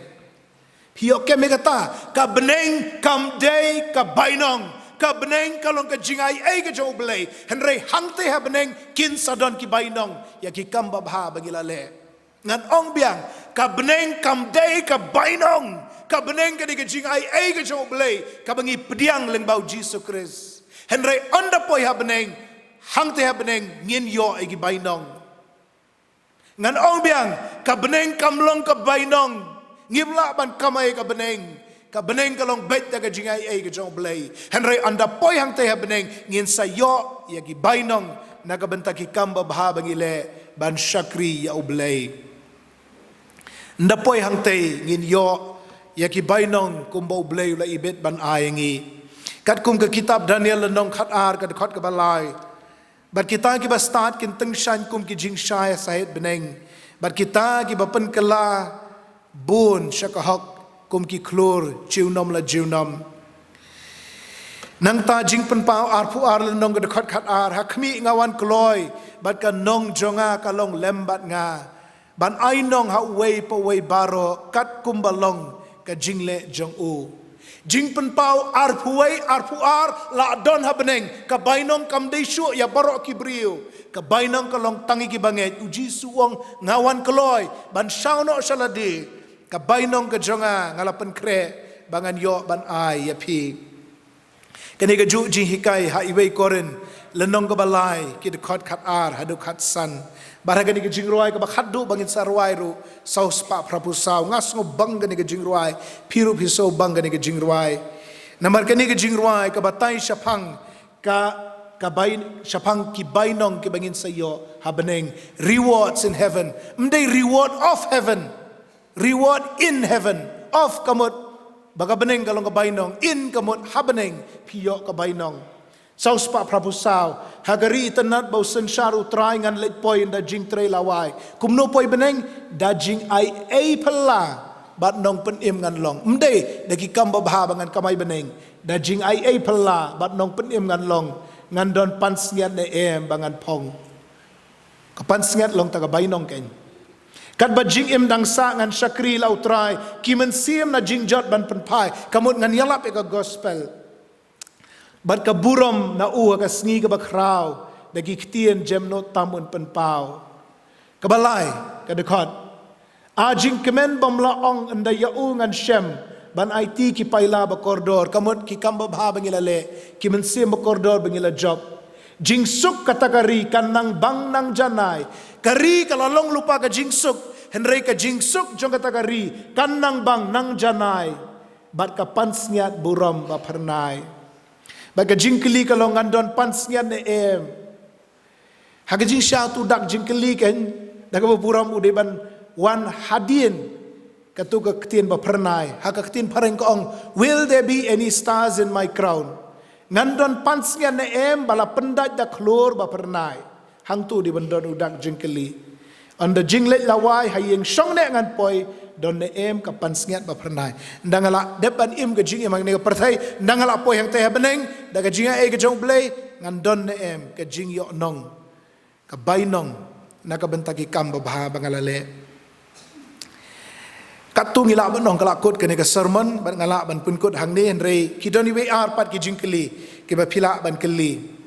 Phi ïoh kem ïa kata, ka bneng kam dei ka bainong. Ka bneng ka long ka jingaiei ka jong U Blei. Hynrei hangta ha bneng kin sa don ki bainong ïa ki kam babha ba ngi la leh. Ngan ong biang, ka bneng kam dei ka bainong. Ka bneng ka dei ka jingaiei ka jong U Blei, kaba ngi pdiang lyngba U Jisu Khrist. Hynrei ynda poi ha bneng, hangta ha bneng ngin ïoh ïa ki bainong. Ngan ong biang, ka bneng kam long ka bainong. Ngim lah ban kamai ka bneng. Ka bneng ka long beit da ka jingaiei ka jong U Blei. Hynrei ynda poi hangta ha bneng ngin sa ïoh ïa ki bainong na ka bynta ki kam babha ba ngi leh ban shakri ïa U Blei. Ynda poi hangta ngin ïoh ïa ki bainong kumba U Blei u la ibit ban ai ïa ngi. Katkum ka kitab Daniel lynnong khatar, ka dkhot kaba lai. Bad kita kiba stad kin tyngshaiñ kum ki jingshai ha sahit bneng. Bad kita kiba pynkylla bun sha ka hok kum ki khlur junom la junom. Nangta Jingpynpaw arphew ar lynnong, ka dkhot khatar, ha khmih nga wan kloi, bad ka nong jong nga ka long lem bad nga, ban ainong ha uwei pa uwei baroh katkum ba long ka jingleh jong u. Jingpynpaw arphew wei arphew ar, la don ha bneng, ka bainong kam dei shuh ïa baroh ki briew. Ka bainong ka long tang ïa ki bangeit. U Jisu u ong, nga wan kloi ban shaw noh sha lade. Ka bainong ka jong nga nga la pynkhreh ba ngan ïoh ban ai ïa phi. Kane kajuh jinghikai ha iwei Korinth lynnong kaba lai, ki dkhot khatar haduh khatsan. Bad ha kane ka jingrwai kaba khatduh ba ngin sa rwai ruh, saw spah phraphew saw, nga sngewbang kane ka jingrwai, phi ruh phi sngewbang kane ka jingrwai. Namar kane ka jingrwai ka batai shaphang ka, ka bai-, shaphang ki bainong kiba ngin sa ïoh ha bneng, rewards in heaven. Ym dei reward of heaven. Reward in heaven. Of ka mut ba ka bneng ka long ka bainong, in ka mut ha bneng phi ïoh ka bainong. Saw spah phra phew saw. Ha ka ri itynnad ba u synshar u Trai ngan leit poi da jingtrei lawai. Kumno poi bneng? Da jingaiei phylla bad nongpynim ngan long. Ym dei da ki kam babha ba ngan kamai bneng. Da jingaiei phylla bad nongpynim ngan long. Ngan don pansngiat ne em ba ngan phong? Ka pansngiat long ta ka bainong kein. Katba jingim dang sah ngan shakri la u Trai, ki mynsiem na jingjot ban pynphai, ka mut ngan ïalap ïa ka gospel. Bad ka burom na u ha ka sngi kaba khraw, da ki ktien jem noh tam un pynpaw. Kaba lai, ka dkhot. A jingkmen bym la ong, ynda ïa u ngan shem ban aiti ki paila ba kordor, ka mut ki kam babha ba ngi la leh, ki mynsiem ba kordor ba ngi la jop. Jingsuk kata ka ri kan nang bang nang janai. Ka ri ka la long lypa ka jingsuk, hynrei ka jingsuk jong kata ka ri kan nang bang nang janai. Bad ka pansngiat burom ba phyrnai. Bad ka jingkylli ka long, ngan don pansngiat ne em? Ha ka jingshisha uta u dak jingkylli kein, da kaba burom u dei ban wan hadien kata ka ktien ba phyrnai. Ha ka ktien phareng ka ong, "Will there be any stars in my crown?" Ngan don pansngiat ne em ba la pyndait da khlur ba phyrnai? Hangta u dei ban don u dak jingkylli. Ynda jingleit lawai ha ïing shong ne ngan poi, don ne em ka pansngiat ba phyrnai? Ynda nga la dep ban im ka jingim ha kane ka pyrthei, ynda nga la poi hangta ha bneng, da ka jingaiei ka jong U Blei, ngan don ne em ka jingïohnong, ka bainong na ka bynta ki kam babha ba nga la leh? Katto ngi lah ban ong ka la kut kane ka sermon, bad nga lah ban pynkut hangne, hynrei ki don iwei ar pat ki jingkylli kiba phi lah ban kylli.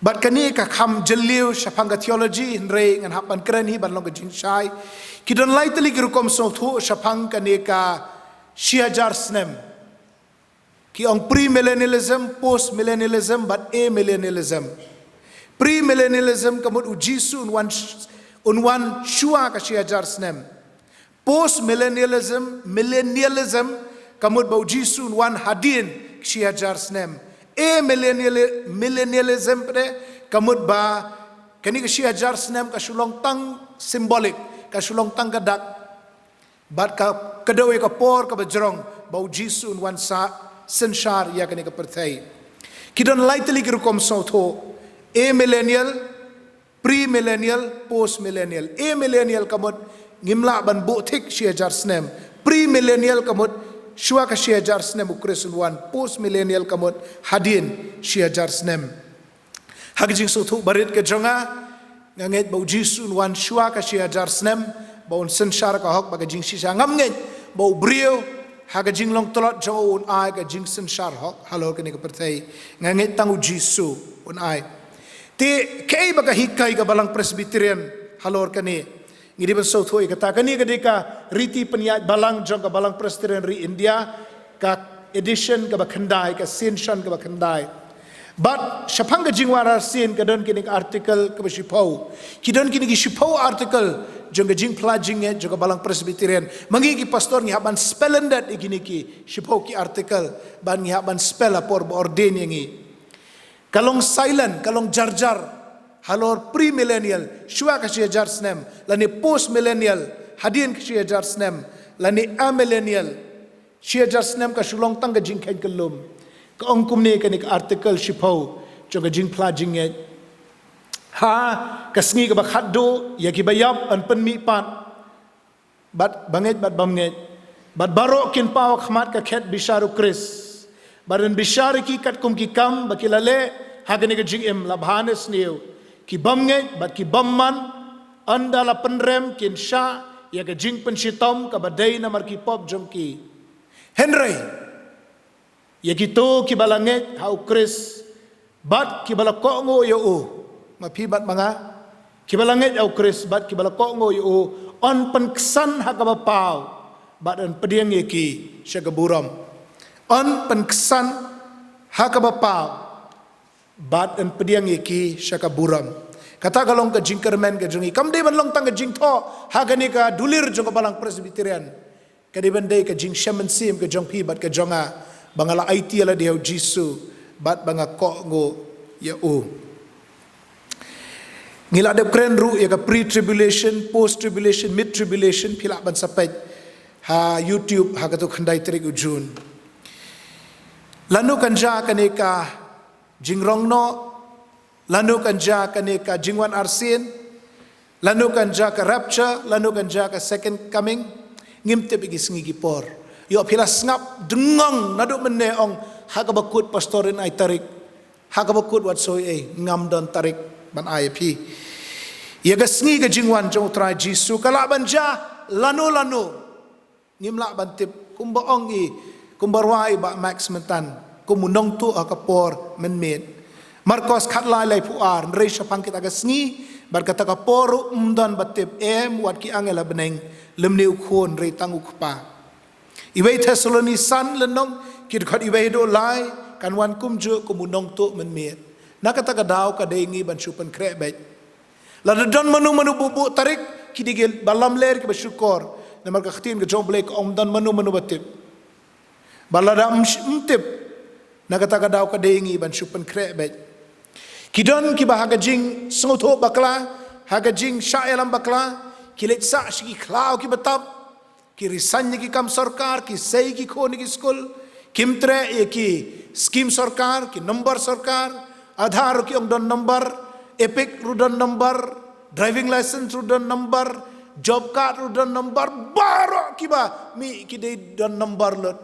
Bad kane ka kham jylliew shaphang ka theology, hynrei ngan hap ban kren hi ban long ka jingshai. Ki don lai tylli ki rukom sngewthuh shaphang kane ka shi hajar snem. Ki ong premillennialism, postmillennialism, bad amillennialism. Premillennialism ka mut U Jisu un wan, un wan shuwa ka shi hajar snem. Postmillennialism, millennialism, ka mut ba U Jisu un wan hadien ka shi hajar snem. Amillenniali-, millennialism pat de, ka mut ba kane ka shi hajar snem ka shu long tang symbolic, ka shu long tang ka dak. Bad ka, ka dei ka por kaba jrong ba U Jisu un wan sa synshar ïa kane ka pyrthei. Ki don lai tylli ki rukom sngewthuh. Amillennial, premillennial, postmillennial. Amillennial ka mut ngim lah ban buh thik shi hajar snem. Premillennial ka mut shuwa ka shi hajar snem U Khrist un wan. Postmillennial ka mut hadien shi hajar snem. Ha ka jingsngewthuh barit ka jong nga, nga ngeit ba U Jisu un wan shuwa ka shi hajar snem, ba un synshar ka hok bad ka jingshisha. Ngam ngeit ba u briew ha ka jinglong tlot jong u un ai ka jingsynshar hok halor kane ka pyrthei. Nga ngeit tang U Jisu un ai. Te kaei ba ka hikai ka Balang Presbyterian halor kane? Ngi dei ban sngewthuh ïa kata. Kane ka dei ka riti pynïaid balang jong ka Balang Presbyterian ri India, ka edition kaba khyndai, ka synshar kaba khyndai. Bad shaphang ka jingwad arsien ka don kine ki article kaba shiphew. Ki don kine ki shiphew article jong ka jingphla jingngeit jong ka Balang Presbyterian. Ma ngi ki pastor ngi hap ban spell yndet ïa kine ki shiphew ki article, bad ngi hap ban spell ha por ba ordain ïa ngi. Ka long silent, ka long jarjar halor premillennial, shuwa ka shi hajar snem, lane postmillennial, hadien ka shi hajar snem, lane amillennial, shi hajar snem ka shu long tang ka jingkheiñ kyllum. Ka ong kumne kane ka article shiphew jong ka jingphla jingngeit: Ha ka sngi kaba khatduh, ïa kiba ïap yn pynmihpat, bad bangeit bad bymngeit, bad baroh kin paw ha khmat ka khet bishar U Khrist, bad yn bishar ïa ki katkum ki kam ba ki la leh ha kane ka jingim, la bha ne sniew. Ki bymngeit bad ki bymman, ynda la pynrem, kin shah ïa ka jingpynshitom kaba dei namar ki pop jong ki. Hynrei ïa kito kiba la ngeit ha U Khrist bad kiba la kohnguh ïa u, ma phi bad ma nga, kiba la ngeit ha U Khrist bad kiba la kohnguh ïa u, yn pynksan ha kaba paw bad yn pdiang ïa ki sha ka burom. Yn pynksan ha kaba paw bad yn pdiang ïa ki sha ka burom. Kata ka long ka jingkyrmen ka jong ngi. Kam dei ban long tang ka jingthoh ha kane ka dulir jong ka Balang Presbyterian. Ka dei ban dei ka jingshem mynsiem ka jong phi bad ka jong nga, ba nga la aiti ïa lade ha U Jisu bad ba nga kohnguh ïa u. Ngi la dep kren ruh ïa ka pre-tribulation, post-tribulation, mid-tribulation, phi lah ban sa peit ha YouTube ha kato khyndai tarik u Jun. Lano kan jia kane ka jingrong noh, lano kan jia kane ka jingwan arsien, lano kan jia ka rapture, lano kan jia ka second coming, ngim tip ïa ki sngi ki por. Ïoh phi la sngap dengong naduh mynne ong ha kaba kut pastor yn ai tarik. Ha kaba kut wat soi ei, ngam don tarik ban ai ïa phi ïa ka sngi ka jingwan jong U Trai Jisu, ka lah ban jia lano lano. Ngim lah ban tip, kumba ong i, kumba rwai i Bah Max myntan, kum u nongtuh ha ka por mynmiet. Markos khatlai laiphew ar, hynrei shaphang kita ka sngi bad kata ka por ruh ym don ba tip, em wat ki angel ha bneng, lymne U Khun, hynrei tang U Kpa. Iwei Thessaloni san lynnong, ki dkhot iwei haduh lai, kan wan kumjuh kum u nongtuh mynmiet. Na kata ka daw ka dei ngi ban shu pynkhreh beit. Lada don mano mano buh buh tarik, ki dei kiba lamler, kiba shukor. Namar ka ktien ka jong U Blei ka ong ym don mano mano ba tip. Bad lada ym sh-, ym tip, na kata ka daw ka dei ngi ban shu pynkhreh beit. Ki don kiba ha ka jingsngewthuh bakla, ha ka jingshah ïalam bakla, ki leit sah sha ki khlaw kiba tap, ki resign na ki kam sorkar, ki sei ki khun na ki skul, kim treh ïa ki skim sorkar, ki number sorkar, Aadhaar ruh ki ong don number, EPIC ruh don number, driving license ruh don number, job card ruh don number, baroh kiba mih ki dei don number lut.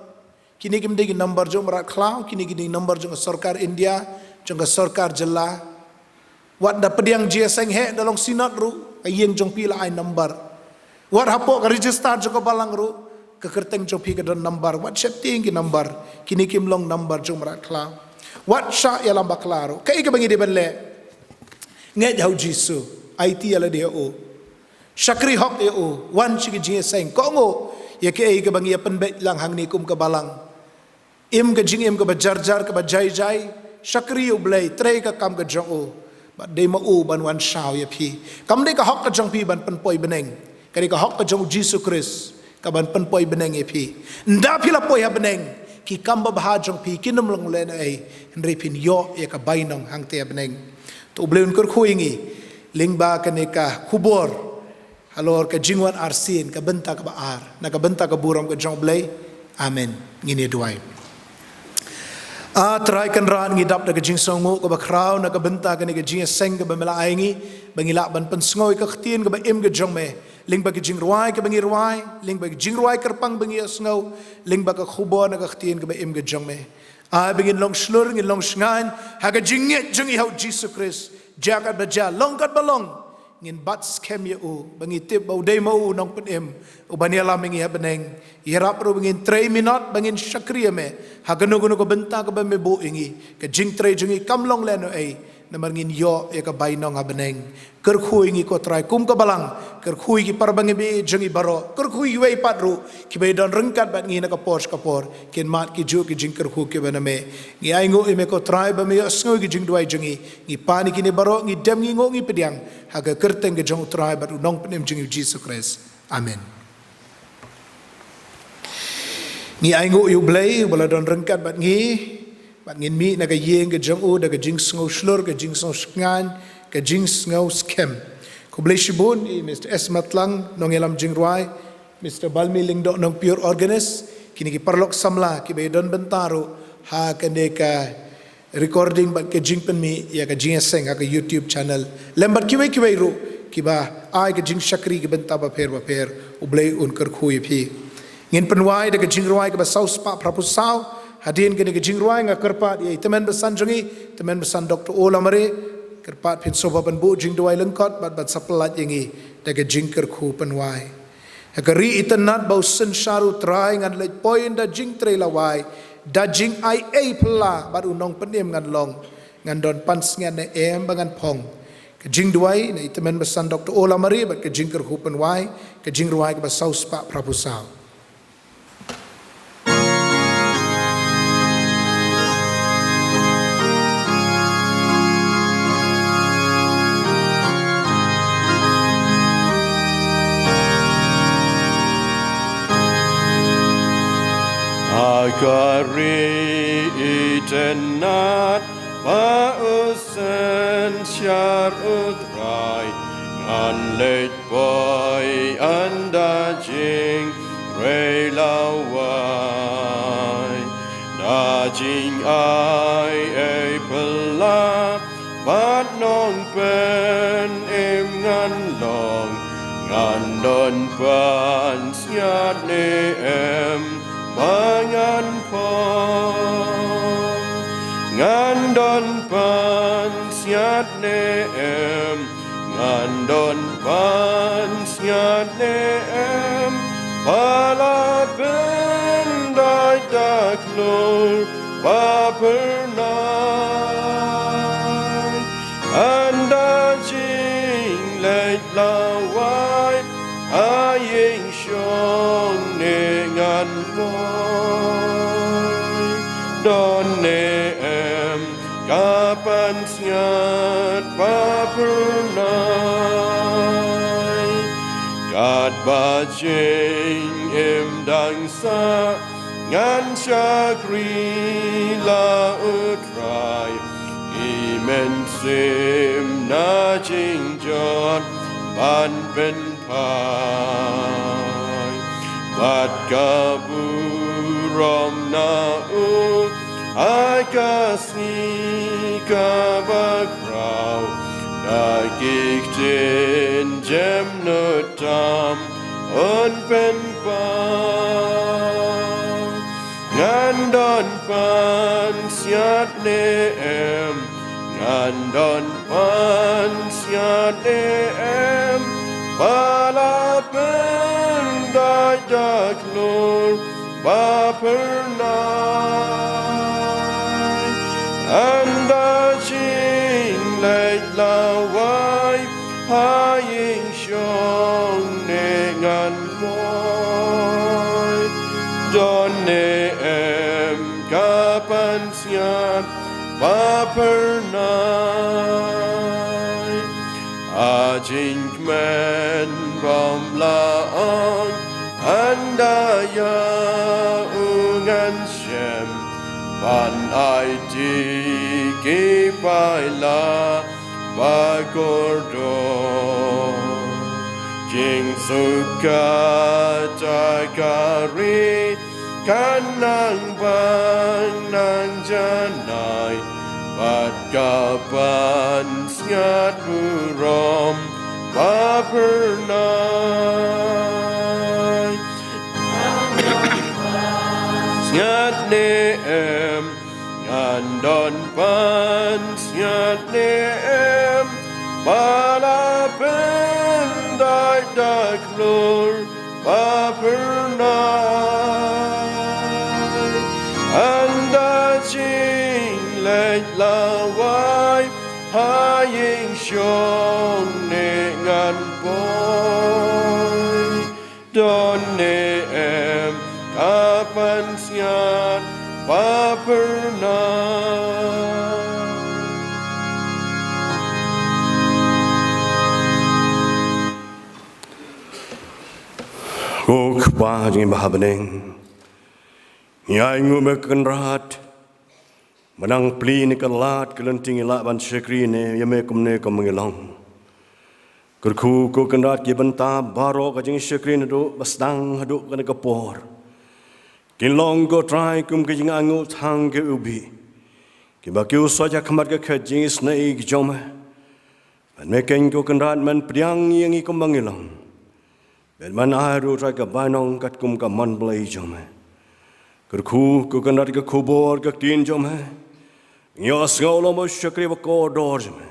Kine kim dei ki number jong u mrad khlaw, kine ki dei number jong ka sorkar India, jong ka sorkar jylla. Wat da pdiang jingïaseng heh, da long synod ruh, ka ïing jong phi la ai number. Wat hapoh ka register jong ka balang ruh, ka kyrteng jong phi ka don number. Wat sheptieng ki number, kine kim long number jong u mrad khlaw. Wat shah ïalam bakla ruh. Kaei kaba ngi dei ban leh? Ngeit ha U Jisu, aiti ïa lade ha u. Shakri hok ïa u, wan sha ka jingïaseng. Kohnguh ïa kaei kaba ngi ïa pynbeit lang hangne kum ka balang. Im ka jingim kaba jar jar, kaba jai jai, shakri ïa U Blei, trei ka kam ka jong u. Bad dei ma u ban wan shaw ïa phi. Kam dei ka hok ka jong phi ban pynpoi bneng. Ka dei ka hok ka jong U Jisu Khrist, ka ban pynpoi bneng ïa phi. Ynda phi la poi ha bneng, ki kam babha jong phi kin ym long lehnohei, hynrei phin ïoh ïa ka bainong hangta ha bneng. To U Blei un kyrkhu ïa ngi lyngba kane ka khubor halor ka jingwan arsien, ka bynta kaba ar, na ka bynta ka burom ka jong U Blei. Amen. Ngin ïa duwai. A Trai Kynrad, ngi dap da ka jingsngewnguh kaba khraw na ka bynta kane ka jingïaseng kaba me la ai ngi, ba ngi lah ban pynsngew ïa ka ktien kaba im ka jong me lyngba ka jingrwai kaba ngi rwai, lyngba ka jingrwai kyrpang ba ngi ïohsngew, lyngba ka khubor na ka ktien kaba im ka jong me. Ai ba ngin long shlur, ngin long shngaiñ ha ka jingngeit jong ngi ha U Jisu Khrist. Jia katba jia, long katba long, ngin bat skhem ïa u, ba ngi tip ba u dei ma u u nongpynim uban ïalam ïa ngi ha bneng. Ïarap ruh ba ngin trei minot, ba ngin shakri ïa me ha kano kano ka bynta kaba me buh ïa ngi. Ka jingtrei jong ngi kam long lehnohei, namar ngin ïoh ïa ka bainong ha bneng. Kyrkhu ïa ngi ko Trai kum ka balang, kyrkhu ïa ki para bangeit jong ngi baroh, kyrkhu ïa kiwei pat ruh kiba ïadon ryngkat bad ngi na ka por sha ka por, kin mad ki juh ki jingkyrkhu kiba na me. Ngi ainguh ïa me ko Trai ba me ïohsngew ïa ki jingduwai jong ngi. Ngi pan ïa kine baroh, ngi dem, ngi nguh, ngi pdiang ha ka kyrteng ka jong U Trai bad u Nongpynim jong ngi U Jisu Khrist. Amen. Ngi ainguh ïa U Blei uba la don ryngkat bad ngi, bad ngin mih na ka ïing ka jong u da ka jingsngew shlur, ka jingsngew shngaiñ, ka jingsngew skhem. Khublei shibun ïa Mister S Matlang, nongïalam jingrwai, Mister Balmi Lyngdoh Nongpyiur, organist, kine ki paralok samla kiba ïadon bynta ruh ha kane ka recording bad ka jingpynmih ïa ka jingïaseng ha ka YouTube channel. Lem bad kiwei kiwei ruh kiba ai ka jingshakri ki bynta bapher bapher, U Blei un kyrkhu ïa phi. Ngin pynwai da ka jingrwai kaba saw spah phra phew saw. Hadien kane ka jingrwai nga kyrpad ïa i tymmen basan jong ngi, tymmen basan Doktor O Lamare, kyrpad phin sngewbha ban buh jingduwai lyngkot bad ban sa pyllait ïa ngi da ka jingkyrkhu pynwai. Ha ka ri itynnad ba u synshar, U Trai, ngan leit poi da jingtrei lawai, da jingai ei phylla bad u nongpynim ngan long. Ngan don pansngiat ne em ba ngan phong? Ka jingduwai na i tymmen basan Doktor O Lamare bad ka jingkyrkhu pynwai, ka jingrwai kaba saw spah phra phew saw. Ha ka ri itynnad ba u synshar, U Trai, ngan leit poi ynda jingtrei lawai, da jingai ei phylla Bad nongpynim ngan long, ngan don pansngiat ne em ba ngan phong. Ngan don pansngiat ne em, ngan don pansngiat ne em ba la pyndait da klur ba pyrnai. Ynda jingleit lawei ha ïing shong ne ngan poi, don ne em ka pansngiat ba pyrnai? Katba jingim dang sah ngan shakri la U Trai, ki mynsiem na jingjot ban pynphai. Bad ka burom na u ha ka sngi kaba khraw, da ki ktien jemnud tam un pynpaw. Ngan don pansngiat ne em, ngan don pansngiat ne em ba la pyndait da klur ba pyrnai? Ynda jingleit lawei ha ïing shong ne ngan poi, don ne em ka pansngiat ba pyrnai? Ha jingkmen bym lah ong, ynda ïa u ngan shem ban aiti ki paila ba kordor. Jingsuk kata ka ri kan nang bang nang janai, bad ka pansngiat burom ba pyrnai. Sngewbha ne em, ngan don pansngiat ne em ba la pyndait da klur ba pyrnai? Ynda jingleit lawei ha ïing shong ne ngan poi, don ne em ka pansngiat ba pyrnai? Ko Kpa jong ngi ba ha bneng, ngi ainguh ïa me Kynrad, ba nang plie ïa ka lad ka lynti ngi lah ban shakri ïa me kumne kumba ngi long. Kyrkhu ko Kynrad, ki bynta baroh ka jingshakri naduh ba sdang haduh kane ka por kin long ko Trai kum ka jingainguh tang ka ubi, kiba kiew sha khmat ka khet jingisynei jong me. Bad me keiñ ko Kynrad men pdiang ïa ngi kumba ngi long, bad men ai ruh Trai ka bainong katkum ka mon Blei jong me. Kyrkhu ko Kynrad ka khubor ka ktien jong me, ngi ïohsngew long ba u shakri ba kordor jong me.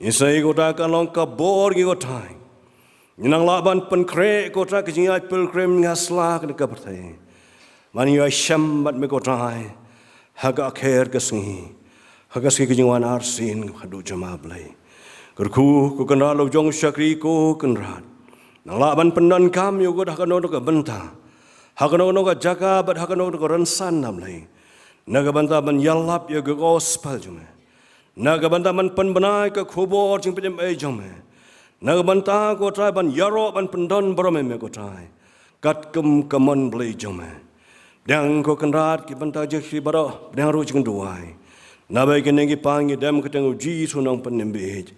Ngi sngew ko Trai ka long ka bor ngi ko Trai. Ngi nang lah ban pynkhreh ko Trai ka jingïaid pilgrim ha sla kane ka pyrthei, ban ïa shem bad me ko Trai ha ka kher ka sngi, ha ka sngi ka jingwan arsien haduh jong me Blei. Kyrkhu ko Kynrad, la u jong u shakri ko Kynrad nang lah ban pyndonkam ïa u ha kano kano ka bynta, ha kano kano ka jaka bad ha kano kano ka rynsan na Blei, na ka bynta ban ïalap ïa ka gospel jong me, na ka bynta ban pynbna ïa ka khubor jingpynim ei jong me, na ka bynta ko Trai ban ïaroh ban pyndon burom ïa me ko Trai katkum ka mon Blei jong me. Pdiang ko Kynrad ki bynta jong ki baroh, pdiang ruh jingduwai. Naba ïa kine ki pang ngi dem ha ka kyrteng u Jisu u nongpynim ba ïeit.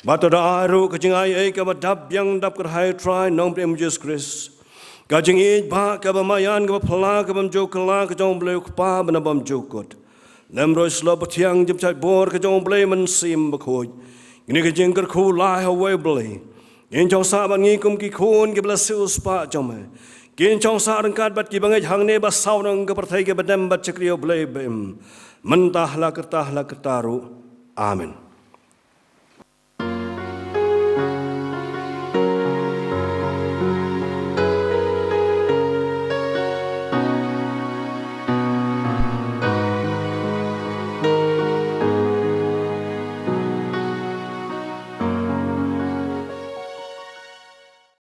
Bad to da ai ruh ka jingai ei kaba dap biang dap kyrhai Trai nongpynim Jisu Khrist, ka jingïeit ba kaba maïan kaba phylla kaba ym ju kylla ka jong u Blei u Kpa ba na bymjukut, Lem ruh sha lop bathiang jingpynshait bor ka jong U Blei Mynsiem Bakhuid. Kine ki jingkyrkhu lai ha uwei U Blei. Kin shong sah bad ngi kum ki khun kiba la siew spah jong me. Kin shong sah ryngkat bad kiba ngeit hangne bad saw nong ka pyrthei kiba dem bad shakri U Blei ba im, mynta la karta la karta ruh. Amen.